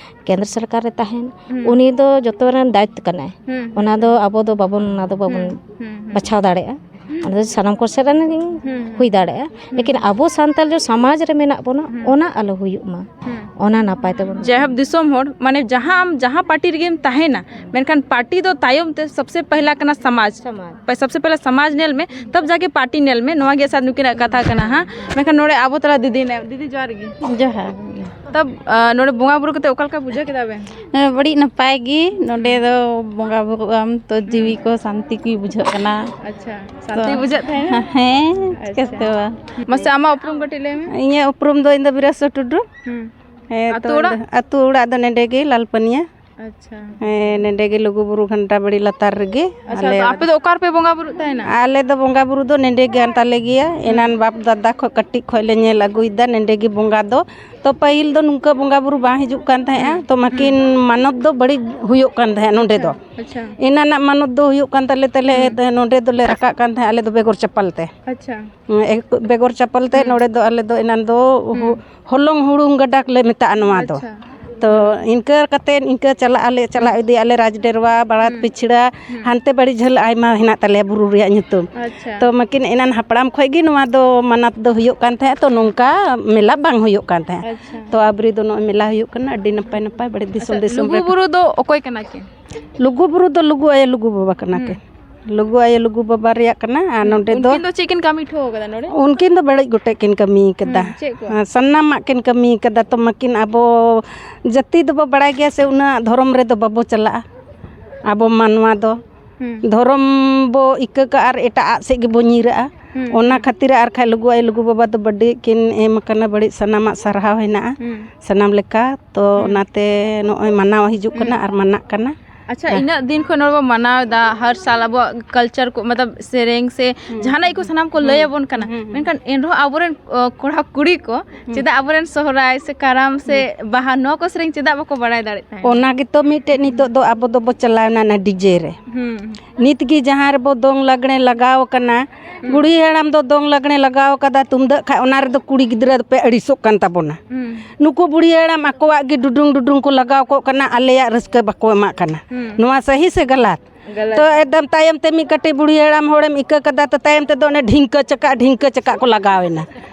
ᱠᱮᱱᱫᱨᱚ ᱥᱚᱨᱠᱟᱨ ᱨᱮ ᱛᱟᱦᱮᱱ, ᱦᱩᱸ᱾ ᱩᱱᱤ ᱫᱚ ᱡᱚᱛᱚ ᱨᱮᱱ ᱫᱟᱭᱤᱛᱛᱚ ᱠᱟᱱᱟᱭ᱾ ᱦᱩᱸ, ᱦᱩᱸ᱾ ᱚᱱᱟ ᱫᱚ ᱟᱵᱚ ᱫᱚ ᱵᱟᱵᱚᱱ, ᱚᱱᱟ ᱫᱚ ᱵᱟᱵᱚᱱ ᱦᱩᱸ, ᱦᱩᱸ, ᱦᱩᱸ᱾ ᱵᱟᱪᱷᱟᱣ ᱫᱟᱲᱮᱭᱟᱜᱼᱟ᱾ ᱚᱱᱟ ᱫᱚ ᱥᱟᱱᱟᱢ ᱠᱚ ᱥᱮᱫ ᱨᱮᱱ ᱜᱮ ᱦᱩᱸ, ᱦᱩᱸ᱾ ᱦᱩᱭ ᱫᱟᱲᱮᱭᱟᱜᱼᱟ᱾ ᱦᱩᱸ᱾ ᱞᱮᱠᱤᱱ ᱟᱵᱚ ᱥᱟᱱᱛᱟᱲ ᱡᱮ ᱥᱚᱢᱟᱡᱽ ᱨᱮ ᱢᱮᱱᱟᱜ ᱵᱚᱱᱟ, ᱦᱩᱸ᱾ ᱚᱱᱟ ᱟᱞᱚ ᱦᱩᱭᱩᱜ ᱢᱟ᱾ ᱦᱩᱸ᱾ ᱚᱱᱟ ᱱᱟᱯᱟᱭ ᱛᱟᱵᱚᱱ᱾ ᱡᱟᱭᱦᱳᱠ, ᱫᱤᱥᱚᱢ ᱦᱚᱲ, ᱢᱟᱱᱮ, ᱡᱟᱦᱟᱸ ᱟᱢ ᱡᱟᱦᱟᱸ ᱯᱟᱨᱴᱤ ᱨᱮᱜᱮᱢ ᱛᱟᱦᱮᱱᱟ, ᱢᱮᱱᱠᱷᱟᱱ ᱯᱟᱨᱴᱤ ᱫᱚ ᱛᱟᱭᱚᱢ ᱛᱮ, ᱥᱚᱵᱥᱮ ᱯᱟᱦᱞᱟ ᱠᱟᱱᱟ ᱥᱚᱢᱟᱡᱽ᱾ ᱥᱚᱢᱟᱡᱽ᱾ ᱯᱟᱭ-, ᱥᱚᱵᱥᱮ ᱯᱟᱦᱞᱟ ᱥᱚᱢᱟᱡᱽ ᱧᱮᱞ ᱢᱮ, ᱛᱚᱵ ᱡᱟᱠᱮ ᱯᱟᱨᱴᱤ ᱧᱮᱞ ᱢᱮ, ᱱᱚᱣᱟ ᱜᱮ ᱥᱟᱭᱟᱫ ᱱᱩᱠᱤᱱᱟᱜ ᱠᱟᱛᱷᱟ ᱠᱟᱱᱟ ᱦᱟᱸᱜ᱾ ᱢᱮᱱᱠᱷᱟᱱ ᱱᱚᱰᱮ ᱟᱵᱚ ᱛᱟᱞᱟ ᱫᱤᱫᱤ ᱦᱮᱱᱟᱭᱟ᱾ ᱫᱤᱫᱤ, ᱡᱚᱦᱟᱨ ᱜᱮ᱾ ᱡᱚᱦᱟᱨ ᱜᱮ᱾ ᱛᱚᱵ, ᱟ, ᱱᱚᱰᱮ ᱵᱚᱸᱜᱟ ᱵᱩᱨᱩ ᱠᱟᱛᱮ ᱚᱠᱟ ᱞᱮᱠᱟ ᱵᱩᱡᱷᱟᱹᱣ ᱠᱮᱫᱟ ᱵᱮᱱ? ᱦᱮᱸ, ᱵᱟᱹᱲᱤᱡ ᱱᱟᱯᱟᱭ ᱜᱮ᱾ ᱱᱚᱰᱮ ᱫᱚ ᱵᱚᱸᱜᱟ ᱵᱩᱨᱩᱜ ᱟᱢ ᱛᱚ ᱡᱤᱣᱤ ᱠᱚ ᱥᱟᱱᱛᱤ ᱜᱮ ᱵᱩᱡᱷᱟᱹᱜ ᱠᱟᱱᱟ᱾ ᱟᱪᱪᱷᱟ, ᱥᱟᱱᱛᱤ ᱛᱚ, ᱵᱩᱡᱷᱟᱹᱜ ᱛᱟᱦᱮᱸᱱᱟ? ᱦᱮᱸ, ᱟᱪᱪᱷᱟ᱾ ᱪᱤᱠᱟᱹᱛᱮ ᱵᱟᱝ? ᱢᱟᱥᱮ, ᱟᱢᱟᱜ ᱩᱯᱨᱩᱢ ᱠᱟᱹᱴᱤᱡ ᱞᱟᱹᱭ ᱢᱮ᱾ ᱤᱧᱟᱹᱜ ᱩᱯᱨᱩᱢ ᱫᱚ, ᱤᱧ ᱫᱚ ᱵᱤᱨᱟᱥᱚ ᱴᱩᱰᱩ᱾ ᱦᱩᱸ᱾ ᱦᱮᱸ, ᱟᱹᱛᱩ ᱛᱚ ᱚᱲᱟᱜ? ᱤᱧ ᱫᱚ ᱟᱹᱛᱩ ᱚᱲᱟᱜ ᱫᱚ ᱱᱚᱰᱮ ᱜᱮ, ᱞᱟᱞᱯᱟᱹᱱᱤᱭᱟ᱾ ᱟᱪᱪᱷᱟ᱾ ᱦᱮᱸ, ᱱᱚᱰᱮ ᱜᱮ ᱞᱩᱜᱩ ᱵᱩᱨᱩ ᱜᱷᱟᱱᱴᱟ ᱵᱟᱲᱤ ᱞᱟᱛᱟᱨ ᱨᱮᱜᱮ᱾ ᱟᱪᱪᱷᱟ, ᱟᱞᱮ ᱛᱚ ᱟᱯᱮ ᱫᱚ ᱚᱠᱟ ᱨᱮᱯᱮ ᱵᱚᱸᱜᱟ ᱵᱩᱨᱩᱜ ᱛᱟᱦᱮᱱᱟ? ᱟᱞᱮ ᱫᱚ ᱵᱚᱸᱜᱟ ᱵᱩᱨᱩ ᱫᱚ ᱱᱚᱰᱮ ᱜᱮ ᱠᱟᱱ ᱛᱟᱞᱮ ᱜᱮᱭᱟ᱾ ᱦᱩᱸ᱾ ᱮᱱᱟᱱ ᱵᱟᱯ ᱫᱟᱫᱟ ᱠᱷᱚᱱ ᱠᱟᱹᱴᱤᱡ ᱠᱷᱚᱱ ᱞᱮ ᱧᱮᱞ ᱟᱹᱜᱩᱭᱮᱫᱟ, ᱱᱚᱰᱮ ᱜᱮ ᱵᱚᱸᱜᱟ ᱫᱚ᱾ ᱛᱚ ᱯᱟᱹᱦᱤᱞ ᱫᱚ ᱱᱚᱝᱠᱟ ᱵᱚᱸᱜᱟ ᱵᱩᱨᱩ ᱵᱟᱝ ᱦᱤᱡᱩᱜ ᱠᱟᱱ ᱛᱟᱦᱮᱸᱜᱼᱟ᱾ ᱦᱩᱸ᱾ ᱛᱚ ᱢᱟᱹᱠᱤᱱ ᱦᱩᱸ᱾ ᱢᱟᱱᱚᱛ ᱫᱚ ᱵᱟᱹᱲᱤᱡ ᱦᱩᱭᱩᱜ ᱠᱟᱱ ᱛᱟᱦᱮᱸᱜᱼᱟ ᱱᱚᱰᱮ ᱫᱚ᱾ ᱟᱪᱪᱷᱟ, ᱟᱪᱪᱷᱟ᱾ ᱮᱱᱟᱱᱟᱜ ᱢᱟᱱᱚᱛ ᱫᱚ ᱦᱩᱭᱩᱜ ᱠᱟᱱ ᱛᱟᱞᱮ ᱛᱟᱞᱮ, ᱦᱩᱸ᱾ ᱛᱮ ᱱᱚᱰᱮ ᱫᱚᱞᱮ ᱨᱟᱠᱟᱵ ᱠᱟᱱ ᱛᱟᱦᱮᱸᱜᱼᱟ ᱟᱞᱮ ᱫᱚ ᱵᱮᱜᱚᱨ ᱪᱟᱯᱟᱞ ᱛᱮ᱾ ᱟᱪᱪᱷᱟ᱾ ᱦᱮᱸ, ᱮᱠ-, ᱵᱮᱜᱚᱨ ᱪᱟᱯᱟᱞ ᱛᱮ ᱦᱩᱸ᱾ ᱱᱚᱰᱮ ᱫᱚ ᱟᱞᱮ ᱫᱚ ᱮᱱᱟᱱ ᱫᱚ ᱦᱩ-, ᱦᱩᱸ᱾ ᱦᱚᱞᱚᱝ ᱦᱩᱲᱩᱝ ᱜᱟᱰᱟ ᱞᱮ ᱢᱮᱛᱟᱜᱼᱟ ᱱᱚᱣᱟ ᱫᱚ᱾ ᱟᱪᱪᱷᱟ᱾ ᱛᱚ ᱤᱱᱠᱟᱹ ᱠᱟᱛᱮ ᱤᱱᱠᱟᱹ ᱪᱟᱞᱟᱜ ᱟᱞᱮ, ᱪᱟᱞᱟᱜ ᱦᱩᱸ᱾ ᱤᱫᱤᱜ ᱟᱞᱮ ᱨᱟᱡᱽᱰᱮᱨᱣᱟ, ᱵᱟᱲᱟ ᱦᱩᱸ᱾ ᱯᱤᱪᱷᱲᱟ, ᱦᱩᱸ᱾ ᱦᱟᱱᱛᱮ ᱵᱟᱹᱲᱤ ᱡᱷᱟᱹᱞ ᱟᱭᱢᱟ ᱦᱮᱱᱟᱜ ᱛᱟᱞᱮᱭᱟ ᱵᱩᱨᱩ ᱨᱮᱭᱟᱜ ᱧᱩᱛᱩᱢ᱾ ᱟᱪᱪᱷᱟ᱾ ᱛᱚ ᱢᱟᱹᱠᱤᱱ ᱮᱱᱟᱱ ᱦᱟᱯᱲᱟᱢ ᱠᱷᱚᱱ ᱜᱮ ᱱᱚᱣᱟ ᱫᱚ ᱢᱟᱱᱟᱛ ᱫᱚ ᱦᱩᱭᱩᱜ ᱠᱟᱱ ᱛᱟᱦᱮᱸᱫ, ᱛᱚ ᱱᱚᱝᱠᱟ ᱢᱮᱞᱟ ᱵᱟᱝ ᱦᱩᱭᱩᱜ ᱠᱟᱱ ᱛᱟᱦᱮᱸᱫ᱾ ᱟᱪᱪᱷᱟ᱾ ᱛᱚ ᱟᱵᱨᱤ ᱫᱚ ᱱᱚᱜᱼᱚᱭ ᱢᱮᱞᱟ ᱦᱩᱭᱩᱜ ᱠᱟᱱᱟ, ᱟᱹᱰᱤ ᱱᱟᱯᱟᱭ ᱱᱟᱯᱟᱭ, ᱵᱟᱹᱲᱤᱡ ᱫᱤᱥᱚᱢ ᱟᱪᱪᱷᱟ, ᱫᱤᱥᱚᱢ ᱞᱩᱜᱩ ᱨᱮ᱾ ᱵᱩᱨᱩ ᱫᱚ ᱚᱠᱚᱭ ᱠᱟᱱᱟ ᱠᱤᱱ? ᱞᱩᱜᱩ ᱵᱩᱨᱩ ᱫᱚ ᱞᱩᱜᱩ ᱟᱭᱳ ᱞᱩᱜᱩ ᱵᱟᱵᱟ ᱠᱟᱱᱟ ᱦᱩᱸ᱾ ᱠᱤᱱ᱾ ᱞᱩᱜᱩ ᱟᱭᱳ ᱞᱩᱜᱩ ᱵᱟᱵᱟ ᱨᱮᱭᱟᱜ ᱠᱟᱱᱟ᱾ ᱟᱨ ᱦᱩᱸ᱾ ᱱᱚᱰᱮ ᱫᱚ ᱩᱱᱠᱤᱱ ᱫᱚ ᱪᱮᱫ ᱠᱤᱱ ᱠᱟᱹᱢᱤ ᱦᱚᱴᱚ ᱟᱠᱟᱫᱟ ᱱᱚᱰᱮ? ᱩᱱᱠᱤᱱ ᱫᱚ ᱵᱟᱹᱲᱤᱡ ᱜᱚᱴᱮᱡ ᱠᱤᱱ ᱠᱟᱹᱢᱤ ᱠᱟᱫᱟ᱾ ᱦᱩᱸ, ᱪᱮᱫ ᱠᱚ? ᱦᱮᱸ, ᱥᱟᱱᱟᱢᱟᱜ ᱠᱤᱱ ᱠᱟᱹᱢᱤ ᱠᱟᱫᱟ᱾ ᱛᱚ ᱢᱟᱹᱠᱤᱱ ᱟᱵᱚ ᱡᱟᱹᱛᱤ ᱫᱚᱵᱚ ᱵᱟᱲᱟᱭ ᱜᱮᱭᱟ ᱥᱮ, ᱩᱱᱟᱹᱜ ᱫᱷᱚᱨᱚᱢ ᱨᱮᱫᱚ ᱵᱟᱵᱚ ᱪᱟᱞᱟᱜᱼᱟ ᱟᱵᱚ ᱢᱟᱱᱣᱟ ᱫᱚ᱾ ᱦᱩᱸ᱾ ᱫᱷᱚᱨᱚᱢ ᱵᱚ ᱤᱠᱟᱹ ᱠᱟᱜᱼᱟ ᱟᱨ ᱮᱴᱟᱜ ᱟᱜ ᱥᱮᱫ ᱜᱮᱵᱚ ᱧᱤᱨᱟᱜᱼᱟ᱾ ᱦᱩᱸ, ᱚᱱᱟ ᱦᱩᱸ᱾ ᱠᱷᱟᱹᱛᱤᱨ ᱟᱨ ᱠᱷᱟᱡ ᱞᱩᱜᱩ ᱟᱭᱳ ᱞᱩᱜᱩ ᱵᱟᱵᱟ ᱫᱚ ᱵᱟᱹᱲᱤᱡ ᱠᱤᱱ ᱮᱢ ᱟᱠᱟᱱᱟ, ᱵᱟᱹᱲᱤᱡ ᱥᱟᱱᱟᱢᱟᱜ ᱥᱟᱨᱦᱟᱣ ᱦᱮᱱᱟᱜᱼᱟ᱾ ᱦᱩᱸ᱾ ᱥᱟᱱᱟᱢ ᱞᱮᱠᱟ ᱛᱚ ᱦᱩᱸ᱾ ᱚᱱᱟᱛᱮ ᱱᱚᱜᱼᱚᱭ ᱢᱟᱱᱟᱣ ᱦᱤᱡᱩᱜ ᱠᱟᱱᱟ ᱦᱩᱸ᱾ ᱟᱨ ᱢᱟᱱᱟᱜ ᱠᱟᱱᱟ᱾ ᱟᱪᱪᱷᱟ, ᱦᱮᱸ᱾ ᱤᱱᱟᱹᱜ ᱫᱤᱱ ᱠᱷᱚᱱ ᱱᱚᱰᱮ ᱵᱚ ᱢᱟᱱᱟᱣ ᱮᱫᱟ, ᱦᱟᱨ ᱥᱟᱞ ᱟᱵᱚᱣᱟᱜ culture ᱠᱚ, ᱢᱚᱛᱞᱚᱵ ᱥᱮᱨᱮᱧ ᱥᱮ ᱦᱩᱸ᱾ ᱡᱟᱦᱟᱱᱟᱜ ᱜᱮᱠᱚ ᱥᱟᱱᱟᱢ ᱠᱚ ᱦᱩᱸ᱾ ᱞᱟᱹᱭ ᱟᱵᱚᱱ ᱠᱟᱱᱟ, ᱦᱩᱸ, ᱦᱩᱸ᱾ ᱢᱮᱱᱠᱷᱟᱱ ᱮᱱᱨᱮᱦᱚᱸ ᱟᱵᱚᱨᱮᱱ, ᱚ, ᱠᱚᱲᱟ ᱠᱩᱲᱤ ᱠᱚ ᱦᱩᱸ᱾ ᱪᱮᱫᱟᱜ ᱟᱵᱚᱨᱮᱱ ᱥᱚᱦᱨᱟᱭ ᱥᱮ ᱠᱟᱨᱟᱢ ᱥᱮ ᱦᱩᱸ᱾ ᱵᱟᱦᱟ ᱱᱚᱣᱟ ᱠᱚ ᱥᱮᱨᱮᱧ ᱪᱮᱫᱟᱜ ᱵᱟᱠᱚ ᱵᱟᱲᱟᱭ ᱫᱟᱲᱮᱭᱟᱜ ᱛᱟᱦᱮᱸᱫ? ᱚᱱᱟ ᱜᱮᱛᱚ ᱢᱤᱫᱴᱮᱡ ᱱᱤᱛᱚᱜ ᱫᱚ ᱟᱵᱚ ᱫᱚᱵᱚ ᱪᱟᱞᱟᱣᱱᱟ ᱚᱱᱟ DJ ᱨᱮ᱾ ᱦᱩᱸ᱾ ᱱᱤᱛ ᱜᱮ ᱡᱟᱦᱟᱸ ᱨᱮᱵᱚ ᱫᱚᱝ ᱞᱟᱜᱽᱬᱮ ᱞᱟᱜᱟᱣ ᱠᱟᱱᱟ, ᱦᱩᱸ᱾ ᱵᱩᱲᱦᱤ ᱦᱟᱲᱟᱢ ᱫᱚ ᱫᱚᱝ ᱞᱟᱜᱽᱬᱮ ᱞᱟᱜᱟᱣ ᱠᱟᱫᱟ, ᱛᱩᱢᱫᱟᱹᱜ ᱠᱷᱟᱡ ᱚᱱᱟ ᱨᱮᱫᱚ ᱠᱩᱲᱤ ᱜᱤᱫᱽᱨᱟᱹ ᱫᱚᱯᱮ ᱟᱹᱲᱤᱥᱚᱜ ᱠᱟᱱ ᱛᱟᱵᱚᱱᱟ᱾ ᱦᱩᱸ᱾ ᱱᱩᱠᱩ ᱵᱩᱲᱦᱤ ᱦᱟᱲᱟᱢ ᱟᱠᱚᱣᱟᱜ ᱜᱮ ᱰᱩᱰᱩᱝ ᱰᱩᱰᱩᱝ ᱠᱚ ᱞᱟᱜᱟᱣ ᱠᱚᱜ ᱠᱟᱱᱟ, ᱟᱞᱮᱭᱟᱜ ᱨᱟᱹᱥᱠᱟᱹ ᱵᱟᱠᱚ ᱮᱢᱟᱜ ᱠᱟᱱᱟ᱾ ᱦᱩᱸ᱾ ᱱᱚᱣᱟ ᱥᱟᱹᱦᱤ ᱥᱮ ᱜᱟᱞᱟᱛ? ᱜᱟᱞᱟᱛ᱾ ᱛᱚ ᱮᱠᱫᱚᱢ ᱛᱟᱭᱚᱢ ᱛᱮ ᱢᱤᱫ ᱠᱟᱹᱴᱤᱡ ᱵᱩᱲᱦᱤ ᱦᱟᱲᱟᱢ ᱦᱚᱲᱮᱢ ᱤᱠᱟᱹ ᱠᱟᱫᱟ, ᱛᱚ ᱛᱟᱭᱚᱢ ᱛᱮᱫᱚ ᱚᱱᱮ ᱰᱷᱤᱝᱠᱟᱹ ᱪᱟᱠᱟ, ᱰᱷᱤᱝᱠᱟᱹ ᱪᱟᱠᱟ ᱠᱚ ᱞᱟᱜᱟᱣ ᱮᱱᱟ᱾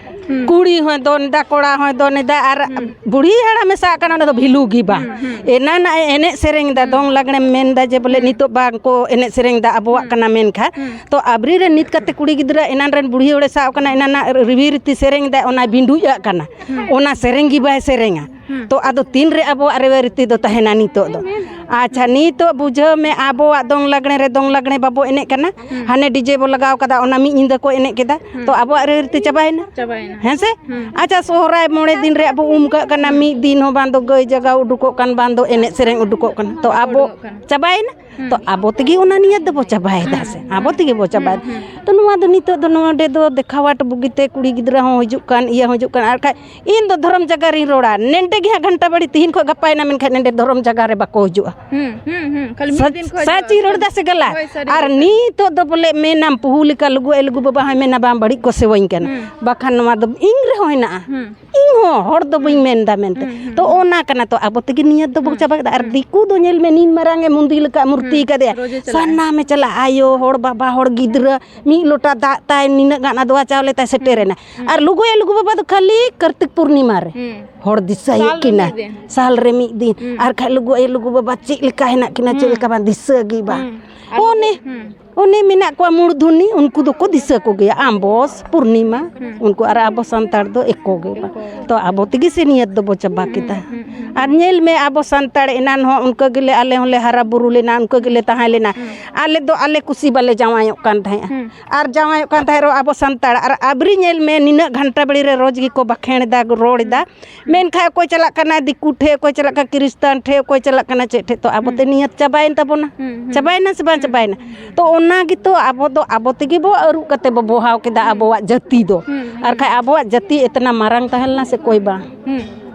ᱦᱩᱸ᱾ ᱠᱩᱲᱤ ᱦᱚᱸᱭ ᱫᱚᱱ ᱮᱫᱟ, ᱠᱚᱲᱟ ᱦᱚᱸᱭ ᱫᱚᱱ ᱮᱫᱟ, ᱟᱨ ᱦᱩᱸ᱾ ᱵᱩᱲᱦᱤ ᱦᱟᱲᱟᱢᱮ ᱥᱟᱵ ᱠᱟᱱᱟ, ᱚᱱᱟ ᱫᱚ ᱵᱷᱮᱞᱩ ᱜᱮ ᱵᱟᱝ᱾ ᱦᱩᱸ, ᱦᱩᱸ᱾ ᱮᱱᱟᱱᱟᱜ ᱮ ᱮᱱᱮᱡ ᱥᱮᱨᱮᱧ ᱮᱫᱟ, ᱦᱩᱸ᱾ ᱫᱚᱝ ᱞᱟᱜᱽᱲᱮᱢ ᱢᱮᱱ ᱮᱫᱟ ᱡᱮ ᱵᱚᱞᱮ ᱦᱩᱸ᱾ ᱱᱤᱛᱚᱜ ᱵᱟᱝ ᱠᱚ ᱮᱱᱮᱡ ᱥᱮᱨᱮᱧ ᱮᱫᱟ, ᱟᱵᱚᱣᱟᱜ ᱦᱩᱸ᱾ ᱠᱟᱱᱟ ᱢᱮᱱᱠᱷᱟᱱ᱾ ᱦᱩᱸ᱾ ᱛᱚ ᱟᱵᱨᱤ ᱨᱮ ᱱᱤᱛ ᱠᱟᱛᱮ ᱠᱩᱲᱤ ᱜᱤᱫᱽᱨᱟᱹ ᱮᱱᱟᱱ ᱨᱮᱱ ᱵᱩᱲᱦᱤ ᱦᱚᱲᱮ ᱥᱟᱵ ᱠᱟᱱᱟ, ᱮᱱᱟᱱᱟᱜ ᱨᱤᱣᱤ ᱨᱤᱛᱤ ᱥᱮᱨᱮᱧ ᱮᱫᱟ, ᱚᱱᱟ ᱵᱤᱸᱰᱩᱡ ᱟᱜ ᱠᱟᱱᱟ᱾ ᱦᱩᱸ᱾ ᱚᱱᱟ ᱥᱮᱨᱮᱧ ᱜᱮ ᱵᱟᱭ ᱥᱮᱨᱮᱧᱟ᱾ ᱦᱩᱸ᱾ ᱛᱚ ᱟᱫᱚ ᱛᱤᱱ ᱨᱮ ᱟᱵᱚᱣᱟᱜ ᱨᱮᱣᱟᱭ ᱨᱤᱛᱤ ᱫᱚ ᱛᱟᱦᱮᱱᱟ ᱱᱤᱛᱚᱜ ᱫᱚ? ᱦᱩᱸ᱾ ᱟᱪᱪᱷᱟ, ᱱᱤᱛᱚᱜ ᱵᱩᱡᱷᱟᱹᱣ ᱢᱮ, ᱟᱵᱚᱣᱟᱜ ᱫᱚᱝ ᱞᱟᱜᱽᱲᱮ ᱨᱮ ᱫᱚᱝ ᱞᱟᱜᱽᱲᱮ ᱵᱟᱵᱚ ᱮᱱᱮᱡ ᱠᱟᱱᱟ᱾ ᱦᱩᱸ᱾ ᱦᱟᱱᱮ ᱰᱤᱡᱮ ᱵᱚ ᱞᱟᱜᱟᱣ ᱠᱟᱫᱟ, ᱚᱱᱟ ᱢᱤᱫ ᱧᱤᱫᱟᱹ ᱠᱚ ᱮᱱᱮᱡ ᱠᱮᱫᱟ᱾ ᱦᱩᱸ᱾ ᱛᱚ ᱟᱵᱚᱣᱟᱜ ᱨᱮᱣᱟᱭ ᱨᱤᱛᱤ ᱪᱟᱵᱟᱭᱮᱱᱟ᱾ ᱪᱟᱵᱟᱭᱮᱱᱟ᱾ ᱦᱮᱸ ᱥᱮ? ᱦᱩᱸ᱾ ᱟᱪᱪᱷᱟ, ᱥᱚᱦᱨᱟᱭ ᱢᱚᱬᱮ ᱫᱤᱱ ᱨᱮ ᱟᱵᱚ ᱩᱢ ᱠᱟᱜ ᱠᱟᱱᱟ, ᱦᱩᱸ᱾ ᱢᱤᱫ ᱫᱤᱱ ᱦᱚᱸ ᱵᱟᱝ ᱫᱚ ᱜᱟᱹᱭ ᱡᱟᱜᱟᱣ ᱩᱰᱩᱠᱚᱜ ᱠᱟᱱ, ᱵᱟᱝ ᱫᱚ ᱮᱱᱮᱡ ᱥᱮᱨᱮᱧ ᱩᱰᱩᱠᱚᱜ ᱠᱟᱱᱟ᱾ ᱛᱚ ᱟᱵᱚ ᱩᱰᱩᱠᱚᱜ ᱠᱟᱱᱟ᱾ ᱪᱟᱵᱟᱭᱮᱱᱟ᱾ ᱦᱩᱸ᱾ ᱛᱚ ᱟᱵᱚ ᱛᱮᱜᱮ ᱚᱱᱟ ᱱᱤᱭᱟᱹ ᱫᱚᱵᱚ ᱪᱟᱵᱟᱭᱮᱫᱟ ᱦᱩᱸ, ᱥᱮ, ᱦᱩᱸ, ᱟᱵᱚ ᱛᱮᱜᱮ ᱵᱚ ᱪᱟᱵᱟᱭᱮᱫᱟ᱾ ᱦᱩᱸ, ᱦᱩᱸ᱾ ᱛᱚ ᱱᱚᱣᱟ ᱫᱚ ᱱᱤᱛᱚᱜ ᱫᱚ ᱱᱚᱰᱮ ᱫᱚ ᱫᱮᱠᱷᱟᱣᱟᱴ ᱵᱩᱜᱤᱛᱮ ᱠᱩᱲᱤ ᱜᱤᱫᱽᱨᱟᱹ ᱦᱚᱸ ᱦᱤᱡᱩᱜ ᱠᱟᱱ, ᱤᱭᱟᱹ ᱦᱚᱸ ᱦᱤᱡᱩᱜ ᱠᱟᱱ, ᱟᱨ ᱠᱷᱟᱡ ᱤᱧ ᱫᱚ ᱫᱷᱚᱨᱚᱢ ᱡᱟᱭᱜᱟ ᱨᱤᱧ ᱨᱚᱲᱟ, ᱱᱮᱰᱮ ᱜᱮ ᱦᱟᱸᱜ ᱜᱷᱟᱱᱴᱟ ᱵᱟᱲᱤ ᱛᱤᱦᱤᱧ ᱠᱷᱚᱱ ᱜᱟᱯᱟᱭᱮᱱᱟ, ᱢᱮᱱᱠᱷᱟᱱ ᱱᱮᱰᱮ ᱫᱷᱚᱨᱚᱢ ᱡᱟᱭᱜᱟ ᱨᱮ ᱵᱟᱠᱚ ᱦᱤᱡᱩᱜᱼᱟ᱾ ᱦᱩᱸ, ᱦᱩᱸ, ᱦᱩᱸ᱾ ᱠᱷᱟᱹᱞᱤ ᱢᱤᱫ ᱥᱟ-, ᱫᱤᱱ ᱠᱷᱚᱱ ᱥᱟᱹᱪᱤᱧ ᱦᱤᱡᱩᱜᱼᱟ᱾ ᱨᱚᱲ ᱮᱫᱟ ᱥᱮ ᱜᱟᱞᱟ? ᱦᱳᱭ, ᱥᱟᱹᱨᱤ ᱟᱨ ᱜᱮ, ᱥᱟᱹᱨᱤ᱾ ᱱᱤᱛᱚᱜ ᱫᱚ ᱵᱚᱞᱮ ᱢᱮᱱᱟᱢ ᱯᱩᱦᱩ ᱞᱮᱠᱟ ᱞᱩᱜᱩ ᱟᱭᱳ ᱞᱩᱜᱩ ᱵᱟᱵᱟ ᱦᱚᱸᱭ ᱢᱮᱱᱟ ᱵᱟᱝ ᱵᱟᱹᱲᱤᱡ ᱠᱚ ᱥᱮᱣᱟᱹᱧ ᱠᱟᱱᱟ᱾ ᱦᱩᱸ᱾ ᱵᱟᱠᱷᱟᱱ ᱱᱚᱣᱟ ᱫᱚ ᱤᱧ ᱨᱮᱦᱚᱸ ᱦᱮᱱᱟᱜᱼᱟ᱾ ᱦᱩᱸ᱾ ᱤᱧ ᱦᱚᱸ ᱦᱚᱲ ᱫᱚ ᱵᱟᱹᱧ ᱦᱩᱸ᱾ ᱢᱮᱱ ᱮᱫᱟ ᱢᱮᱱᱛᱮ᱾ ᱦᱩᱸ, ᱦᱩᱸ, ᱛᱚ ᱦᱩᱸ᱾ ᱚᱱᱟ ᱠᱟᱱᱟ, ᱛᱚ ᱟᱵᱚ ᱛᱮᱜᱮ ᱱᱤᱭᱟᱹ ᱫᱚᱵᱚ ᱦᱩᱸ, ᱪᱟᱵᱟ ᱠᱮᱫᱟ᱾ ᱟᱨ ᱦᱩᱸ᱾ ᱫᱤᱠᱩ ᱫᱚ ᱧᱮᱞ ᱢᱮ, ᱱᱤᱱ ᱢᱟᱨᱟᱝ ᱮ ᱢᱩᱸᱫᱤ ᱞᱮᱠᱟ ᱢᱩᱨᱛᱤ ᱦᱩᱸ, ᱠᱟᱫᱮᱭᱟ᱾ ᱨᱳᱡᱮ ᱪᱟᱞᱟᱜᱼᱟ᱾ ᱥᱟᱱᱟᱢᱮ ᱪᱟᱞᱟᱜᱼᱟ, ᱟᱭᱳ ᱦᱚᱲ, ᱵᱟᱵᱟ ᱦᱚᱲ, ᱜᱤᱫᱽᱨᱟᱹ, ᱢᱤᱫ ᱞᱚᱴᱟ ᱫᱟᱜ ᱛᱟᱭ, ᱱᱤᱱᱟᱹᱜ ᱜᱟᱱ ᱟᱫᱣᱟ ᱪᱟᱣᱞᱮ ᱛᱟᱭ ᱦᱩᱸ, ᱥᱮᱴᱮᱨᱮᱱᱟ᱾ ᱦᱩᱸ᱾ ᱟᱨ ᱞᱩᱜᱩ ᱟᱭᱳ ᱞᱩᱜᱩ ᱵᱟᱵᱟ ᱫᱚ ᱠᱷᱟᱹᱞᱤ ᱠᱟᱨᱛᱤᱠ ᱯᱩᱨᱱᱤᱢᱟ ᱨᱮ ᱦᱩᱸ᱾ ᱦᱚᱲ ᱫᱤᱥᱟᱹᱭᱮᱫ ᱥᱟᱞ ᱨᱮ ᱠᱤᱱᱟ᱾ ᱢᱤᱫ ᱫᱤᱱ᱾ ᱥᱟᱞ ᱨᱮ ᱢᱤᱫ ᱫᱤᱱ᱾ ᱦᱩᱸ᱾ ᱟᱨ ᱠᱷᱟᱡ ᱞᱩᱜᱩ ᱟᱭᱳ ᱞᱩᱜᱩ ᱵᱟᱵᱟ ᱪᱮᱫ ᱞᱮᱠᱟ ᱦᱮᱱᱟᱜ ᱠᱤᱱᱟ, ᱪᱮᱫ ᱦᱩᱸ᱾ ᱞᱮᱠᱟ ᱵᱟᱝ, ᱫᱤᱥᱟᱹ ᱜᱮ ᱵᱟᱝ᱾ ᱦᱩᱸ᱾ ᱟᱨ ᱚᱱᱮ ᱦᱩᱸ᱾ ᱚᱱᱮ ᱢᱮᱱᱟᱜ ᱠᱚᱣᱟ ᱢᱩᱲᱫᱷᱩᱱᱤ, ᱩᱱᱠᱩ ᱫᱚᱠᱚ ᱫᱤᱥᱟᱹ ᱠᱚᱜᱮᱭᱟ, ᱟᱢᱵᱚᱥ, ᱯᱩᱨᱱᱤᱢᱟ, ᱦᱩᱸ᱾ ᱩᱱᱠᱩ, ᱟᱨ ᱟᱵᱚ ᱥᱟᱱᱛᱟᱲ ᱫᱚ ᱮᱠᱚ ᱜᱮ ᱵᱟᱝ᱾ ᱮᱠᱚ ᱜᱮ᱾ ᱛᱚ ᱟᱵᱚ ᱛᱮᱜᱮ ᱥᱮ ᱱᱤᱭᱟᱹ ᱫᱚᱵᱚ ᱪᱟᱵᱟ ᱦᱩᱸ, ᱠᱮᱫᱟ᱾ ᱦᱩᱸ, ᱦᱩᱸ, ᱦᱩᱸ᱾ ᱟᱨ ᱧᱮᱞ ᱢᱮ, ᱟᱵᱚ ᱥᱟᱱᱛᱟᱲ ᱮᱱᱟᱱ ᱦᱚᱸ ᱚᱱᱠᱟ ᱜᱮᱞᱮ, ᱟᱞᱮ ᱦᱚᱸᱞᱮ ᱦᱟᱨᱟ ᱵᱩᱨᱩ ᱞᱮᱱᱟ, ᱚᱱᱠᱟ ᱜᱮᱞᱮ ᱛᱟᱦᱮᱸ ᱞᱮᱱᱟ᱾ ᱦᱩᱸ᱾ ᱟᱞᱮ ᱫᱚ ᱟᱞᱮ ᱠᱩᱥᱤ ᱵᱟᱞᱮ ᱡᱟᱶᱟᱭᱚᱜ ᱠᱟᱱ ᱛᱟᱦᱮᱸᱜᱼᱟ᱾ ᱦᱩᱸ᱾ ᱟᱨ ᱡᱟᱶᱟᱭᱚᱜ ᱠᱟᱱ ᱛᱟᱦᱮᱸ ᱨᱮᱦᱚᱸ ᱟᱵᱚ ᱥᱟᱱᱛᱟᱲ, ᱟᱨ ᱟᱵᱨᱤ ᱧᱮᱞ ᱢᱮ, ᱱᱤᱱᱟᱹᱜ ᱜᱷᱟᱱᱴᱟ ᱵᱟᱲᱤ ᱨᱮ ᱨᱳᱡᱽ ᱜᱮᱠᱚ ᱵᱟᱠᱷᱮᱬ ᱮᱫᱟ, ᱨᱚᱲ ᱮᱫᱟ᱾ ᱦᱩᱸ᱾ ᱢᱮᱱᱠᱷᱟᱱ ᱚᱠᱚᱭ ᱪᱟᱞᱟᱜ ᱠᱟᱱᱟ ᱫᱤᱠᱩ ᱴᱷᱮᱡ, ᱚᱠᱚᱭ ᱪᱟᱞᱟᱜ ᱠᱟᱱᱟ ᱠᱷᱨᱤᱥᱴᱟᱱ ᱴᱷᱮᱡ, ᱚᱠᱚᱭ ᱪᱟᱞᱟᱜ ᱠᱟᱱᱟ ᱪᱮᱫ ᱴᱷᱮᱡ, ᱛᱚ ᱟᱵᱚ ᱛᱮ ᱦᱩᱸ᱾ ᱱᱤᱭᱟᱹ ᱪᱟᱵᱟᱭᱮᱱ ᱛᱟᱵᱚᱱᱟ᱾ ᱦᱩᱸ, ᱦᱩᱸ᱾ ᱪᱟᱵᱟᱭᱮᱱᱟ ᱥᱮ ᱵᱟᱝ ᱦᱩᱸ᱾ ᱪᱟᱵᱟᱭᱮᱱᱟ? ᱛᱚ ᱚᱱᱟ ᱜᱮᱛᱚ ᱟᱵᱚ ᱫᱚ ᱟᱵᱚ ᱛᱮᱜᱮ ᱵᱚ ᱟᱹᱨᱩᱵ ᱠᱟᱛᱮ ᱵᱚ ᱵᱚᱦᱟᱣ ᱠᱮᱫᱟ ᱦᱩᱸ᱾ ᱟᱵᱚᱣᱟᱜ ᱡᱟᱹᱛᱤ ᱫᱚ᱾ ᱦᱩᱸ, ᱦᱩᱸ᱾ ᱟᱨ ᱠᱷᱟᱡ ᱟᱵᱚᱣᱟᱜ ᱡᱟᱹᱛᱤ ᱮᱛᱱᱟ ᱢᱟᱨᱟᱝ ᱛᱟᱦᱮᱸ ᱞᱮᱱᱟ ᱥᱮ ᱠᱚᱭ ᱵᱟᱝ᱾ ᱦᱩᱸ᱾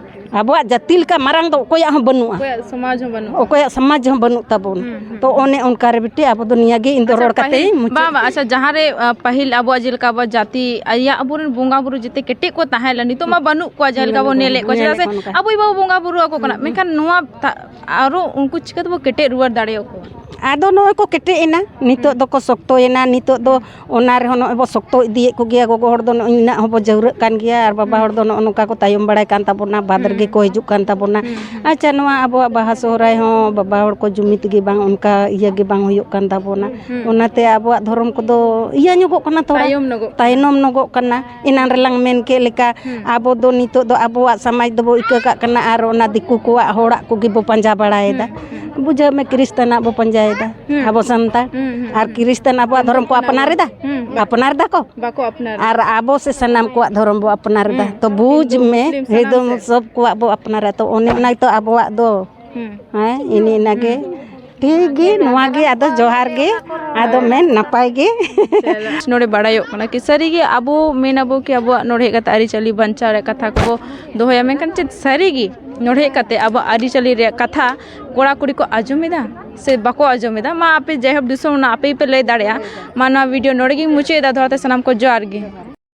ᱟᱵᱚᱣᱟᱜ ᱡᱟᱹᱛᱤ ᱞᱮᱠᱟ ᱢᱟᱨᱟᱝ ᱫᱚ ᱚᱠᱚᱭᱟᱜ ᱦᱚᱸ ᱵᱟᱹᱱᱩᱜᱼᱟ᱾ ᱚᱠᱚᱭᱟᱜ ᱥᱚᱢᱟᱡᱽ ᱦᱚᱸ ᱵᱟᱹᱱᱩᱜᱼᱟ᱾ ᱚᱠᱚᱭᱟᱜ ᱥᱚᱢᱟᱡᱽ ᱦᱚᱸ ᱵᱟᱹᱱᱩᱜ ᱛᱟᱵᱚᱱ᱾ ᱦᱩᱸ, ᱦᱩᱸ᱾ ᱛᱚ ᱚᱱᱮ ᱚᱱᱠᱟ ᱨᱮ ᱵᱤᱴᱤ, ᱟᱵᱚ ᱫᱚ ᱱᱤᱭᱟᱹ ᱜᱮ ᱤᱧ ᱫᱚ ᱟᱪᱪᱷᱟ, ᱨᱚᱲ ᱠᱟᱛᱮ ᱯᱟᱹᱦᱤᱞ, ᱤᱧ ᱢᱩᱪᱟᱹᱫ᱾ ᱵᱟᱝ, ᱵᱟᱝ, ᱟᱪᱪᱷᱟ, ᱡᱟᱦᱟᱸ ᱨᱮ, ᱟ, ᱯᱟᱹᱦᱤᱞ ᱟᱵᱚᱣᱟᱜ ᱡᱮᱞᱮᱠᱟ ᱟᱵᱚᱣᱟᱜ ᱡᱟᱹᱛᱤ, ᱟᱭᱟᱜ ᱟᱵᱚᱨᱮᱱ ᱵᱚᱸᱜᱟ ᱵᱩᱨᱩ ᱡᱮᱛᱮ ᱠᱮᱴᱮᱡ ᱠᱚ ᱛᱟᱦᱮᱸ ᱞᱮᱱᱟ, ᱱᱤᱛᱚᱜ ᱢᱟ ᱵᱟᱹᱱᱩᱜ ᱠᱚᱣᱟ, ᱡᱮᱞᱮᱠᱟ ᱵᱚᱱ ᱧᱮᱞᱮᱫ ᱠᱚᱣᱟ, ᱪᱮᱫᱟᱜ ᱥᱮ ᱧᱮᱞᱮᱫ ᱠᱚᱣᱟ ᱚᱱᱠᱟ᱾ ᱟᱵᱚ ᱜᱮ ᱵᱟᱵᱚ ᱵᱚᱸᱜᱟ ᱵᱩᱨᱩ ᱟᱠᱚ ᱠᱟᱱᱟ᱾ ᱦᱩᱸ, ᱦᱩᱸ᱾ ᱢᱮᱱᱠᱷᱟᱱ ᱱᱚᱣᱟ ᱛᱟ-, ᱟᱨᱚ ᱩᱱᱠᱩ ᱪᱤᱠᱟᱹ ᱛᱮᱵᱚ ᱠᱮᱴᱮᱡ ᱨᱩᱣᱟᱹᱲ ᱫᱟᱲᱮᱭᱟᱠᱚᱣᱟ? ᱟᱫᱚ ᱱᱚᱜᱼᱚᱭ ᱠᱚ ᱠᱮᱴᱮᱡ ᱮᱱᱟ, ᱱᱤᱛᱚᱜ ᱦᱩᱸ᱾ ᱫᱚᱠᱚ ᱥᱚᱠᱛᱚᱭᱮᱱᱟ, ᱱᱤᱛᱚᱜ ᱫᱚ ᱚᱱᱟ ᱨᱮᱦᱚᱸ ᱱᱚᱜᱼᱚᱭ ᱵᱚ ᱥᱚᱠᱛᱚ ᱤᱫᱤᱭᱮᱫ ᱠᱚᱜᱮᱭᱟ᱾ ᱜᱚᱜᱚ ᱦᱚᱲ ᱫᱚ ᱱᱚᱜᱼᱚᱭ ᱱᱤᱱᱟᱹᱜ ᱦᱚᱸᱵᱚ ᱡᱟᱹᱣᱨᱟᱹᱜ ᱠᱟᱱ ᱜᱮᱭᱟ, ᱟᱨ ᱵᱟᱵᱟ ᱦᱩᱸ᱾ ᱦᱚᱲ ᱫᱚ ᱱᱚᱜᱼᱚ ᱱᱚᱝᱠᱟ ᱠᱚ ᱛᱟᱭᱚᱢ ᱵᱟᱲᱟᱭ ᱠᱟᱱ ᱛᱟᱵᱚᱱᱟ, ᱵᱟᱫᱽ ᱦᱩᱸ᱾ ᱨᱮᱜᱮ ᱠᱚ ᱦᱤᱡᱩᱜ ᱠᱟᱱ ᱛᱟᱵᱚᱱᱟ᱾ ᱦᱩᱸ, ᱦᱩᱸ᱾ ᱟᱪᱪᱷᱟ, ᱱᱚᱣᱟ ᱟᱵᱚᱣᱟᱜ ᱵᱟᱦᱟ ᱥᱚᱦᱨᱟᱭ ᱦᱚᱸ ᱵᱟᱵᱟ ᱦᱚᱲ ᱠᱚ ᱡᱩᱢᱤᱫ ᱜᱮ ᱵᱟᱝ, ᱚᱱᱠᱟ ᱤᱭᱟᱹ ᱜᱮ ᱵᱟᱝ ᱦᱩᱭᱩᱜ ᱠᱟᱱ ᱛᱟᱵᱚᱱᱟ᱾ ᱦᱩᱸ᱾ ᱚᱱᱟᱛᱮ ᱟᱵᱚᱣᱟᱜ ᱫᱷᱚᱨᱚᱢ ᱠᱚᱫᱚ ᱤᱭᱟᱹ ᱧᱚᱜᱚᱜ ᱠᱟᱱᱟ, ᱛᱷᱚᱲᱟ ᱛᱟᱭᱚᱢ ᱧᱚᱜᱚᱜ ᱠᱟᱱᱟ᱾ ᱛᱟᱭᱱᱚᱢ ᱧᱚᱜᱚᱜ ᱠᱟᱱᱟ᱾ ᱮᱱᱟᱱ ᱨᱮᱞᱟᱝ ᱢᱮᱱ ᱠᱮᱫ ᱞᱮᱠᱟ, ᱦᱩᱸ᱾ ᱟᱵᱚ ᱫᱚ ᱱᱤᱛᱚᱜ ᱫᱚ ᱟᱵᱚᱣᱟᱜ ᱥᱚᱢᱟᱡᱽ ᱫᱚᱵᱚ ᱤᱠᱟᱹ ᱠᱟᱜ ᱠᱟᱱᱟ ᱟᱨ ᱚᱱᱟ ᱫᱤᱠᱩ ᱠᱚᱣᱟᱜ, ᱦᱚᱲᱟᱜ ᱠᱚᱜᱮ ᱵᱚ ᱯᱟᱸᱡᱟ ᱵᱟᱲᱟᱭᱮᱫᱟ᱾ ᱦᱩᱸ, ᱦᱩᱸ᱾ ᱵᱩᱡᱷᱟᱹᱣ ᱢᱮ, ᱠᱷᱨᱤᱥᱴᱟᱱᱟᱜ ᱵᱚ ᱯᱟᱸᱡᱟᱭᱮᱫᱟ᱾ ᱦᱩᱸ᱾ ᱟᱵᱚ ᱥᱟᱱᱛᱟᱲ᱾ ᱦᱩᱸ, ᱦᱩᱸ, ᱟᱨ ᱦᱩᱸ᱾ ᱠᱷᱨᱤᱥᱴᱟᱱ ᱟᱵᱚᱣᱟᱜ ᱫᱷᱚᱨᱚᱢ ᱠᱚ ᱟᱯᱱᱟᱨ ᱮᱫᱟ? ᱦᱩᱸ᱾ ᱟᱯᱱᱟᱨ ᱮᱫᱟ ᱠᱚ? ᱵᱟᱠᱚ ᱟᱯᱱᱟᱨ᱾ ᱟᱨ ᱟᱵᱚ ᱥᱮ ᱥᱟᱱᱟᱢ ᱠᱚᱣᱟᱜ ᱫᱷᱚᱨᱚᱢ ᱵᱚ ᱟᱯᱱᱟᱨ ᱮᱫᱟ? ᱦᱩᱸ᱾ ᱛᱚ ᱵᱩᱡᱽ ᱦᱤᱱᱫᱩ, ᱢᱮ, ᱢᱩᱥᱞᱤᱢ, ᱥᱟᱱᱟᱢ ᱦᱤᱱᱫᱩ ᱥᱮᱫ᱾ ᱥᱚᱵ ᱠᱚᱣᱟᱜ ᱵᱚ ᱟᱯᱱᱟᱨᱟ᱾ ᱛᱚ ᱚᱱᱮ ᱚᱱᱟ ᱜᱮᱛᱚ ᱟᱵᱚᱣᱟᱜ ᱫᱚ᱾ ᱦᱩᱸ᱾ ᱦᱮᱸ, ᱤᱱᱟᱹ ᱤᱱᱟᱹ ᱜᱮ᱾ ᱦᱩᱸ᱾ ᱴᱷᱤᱠ ᱜᱮ, ᱱᱚᱣᱟ ᱜᱮ ᱟᱫᱚ ᱡᱚᱦᱟᱨ ᱜᱮ᱾ ᱟᱫᱚ ᱢᱮᱱ ᱱᱟᱯᱟᱭ ᱜᱮ᱾ ᱪᱚᱞᱚ᱾ ᱱᱚᱰᱮ ᱵᱟᱲᱟᱭᱚᱜ ᱠᱟᱱᱟ ᱠᱤ ᱥᱟᱹᱨᱤ ᱜᱮ ᱟᱵᱚ ᱢᱮᱱ ᱟᱵᱚ ᱠᱤ ᱟᱵᱚᱣᱟᱜ ᱱᱚᱰᱮ ᱦᱮᱡ ᱠᱟᱛᱮ ᱟᱹᱨᱤᱪᱟᱹᱞᱤ ᱵᱟᱧᱪᱟᱣ ᱨᱮᱭᱟᱜ ᱠᱟᱛᱷᱟ ᱠᱚᱵᱚ ᱫᱚᱦᱚᱭᱟ, ᱢᱮᱱᱠᱷᱟᱱ ᱪᱮᱫ ᱥᱟᱹᱨᱤ ᱜᱮ ᱱᱚᱰᱮ ᱦᱮᱡ ᱠᱟᱛᱮ ᱟᱵᱚᱣᱟᱜ ᱟᱹᱨᱤᱪᱟᱹᱞᱤ ᱨᱮᱭᱟᱜ ᱠᱟᱛᱷᱟ ᱠᱚᱲᱟ ᱠᱩᱲᱤ ᱠᱚ ᱟᱸᱡᱚᱢ ᱮᱫᱟ ᱥᱮ ᱵᱟᱠᱚ ᱟᱸᱡᱚᱢ ᱮᱫᱟ? ᱢᱟ ᱟᱯᱮ ᱡᱟᱭᱦᱳᱠ ᱫᱤᱥᱚᱢ ᱨᱮᱱᱟᱜ ᱟᱯᱮ ᱜᱮᱯᱮ ᱞᱟᱹᱭ ᱫᱟᱲᱮᱭᱟᱜᱼᱟ᱾ ᱢᱟ ᱱᱚᱣᱟ ᱵᱷᱤᱰᱤᱭᱳ ᱱᱚᱰᱮ ᱜᱮᱧ ᱢᱩᱪᱟᱹᱫ ᱮᱫᱟ᱾ ᱫᱚᱦᱲᱟ ᱛᱮ ᱥᱟᱱᱟᱢ ᱠᱚ ᱡᱚᱦᱟᱨ ᱜᱮ᱾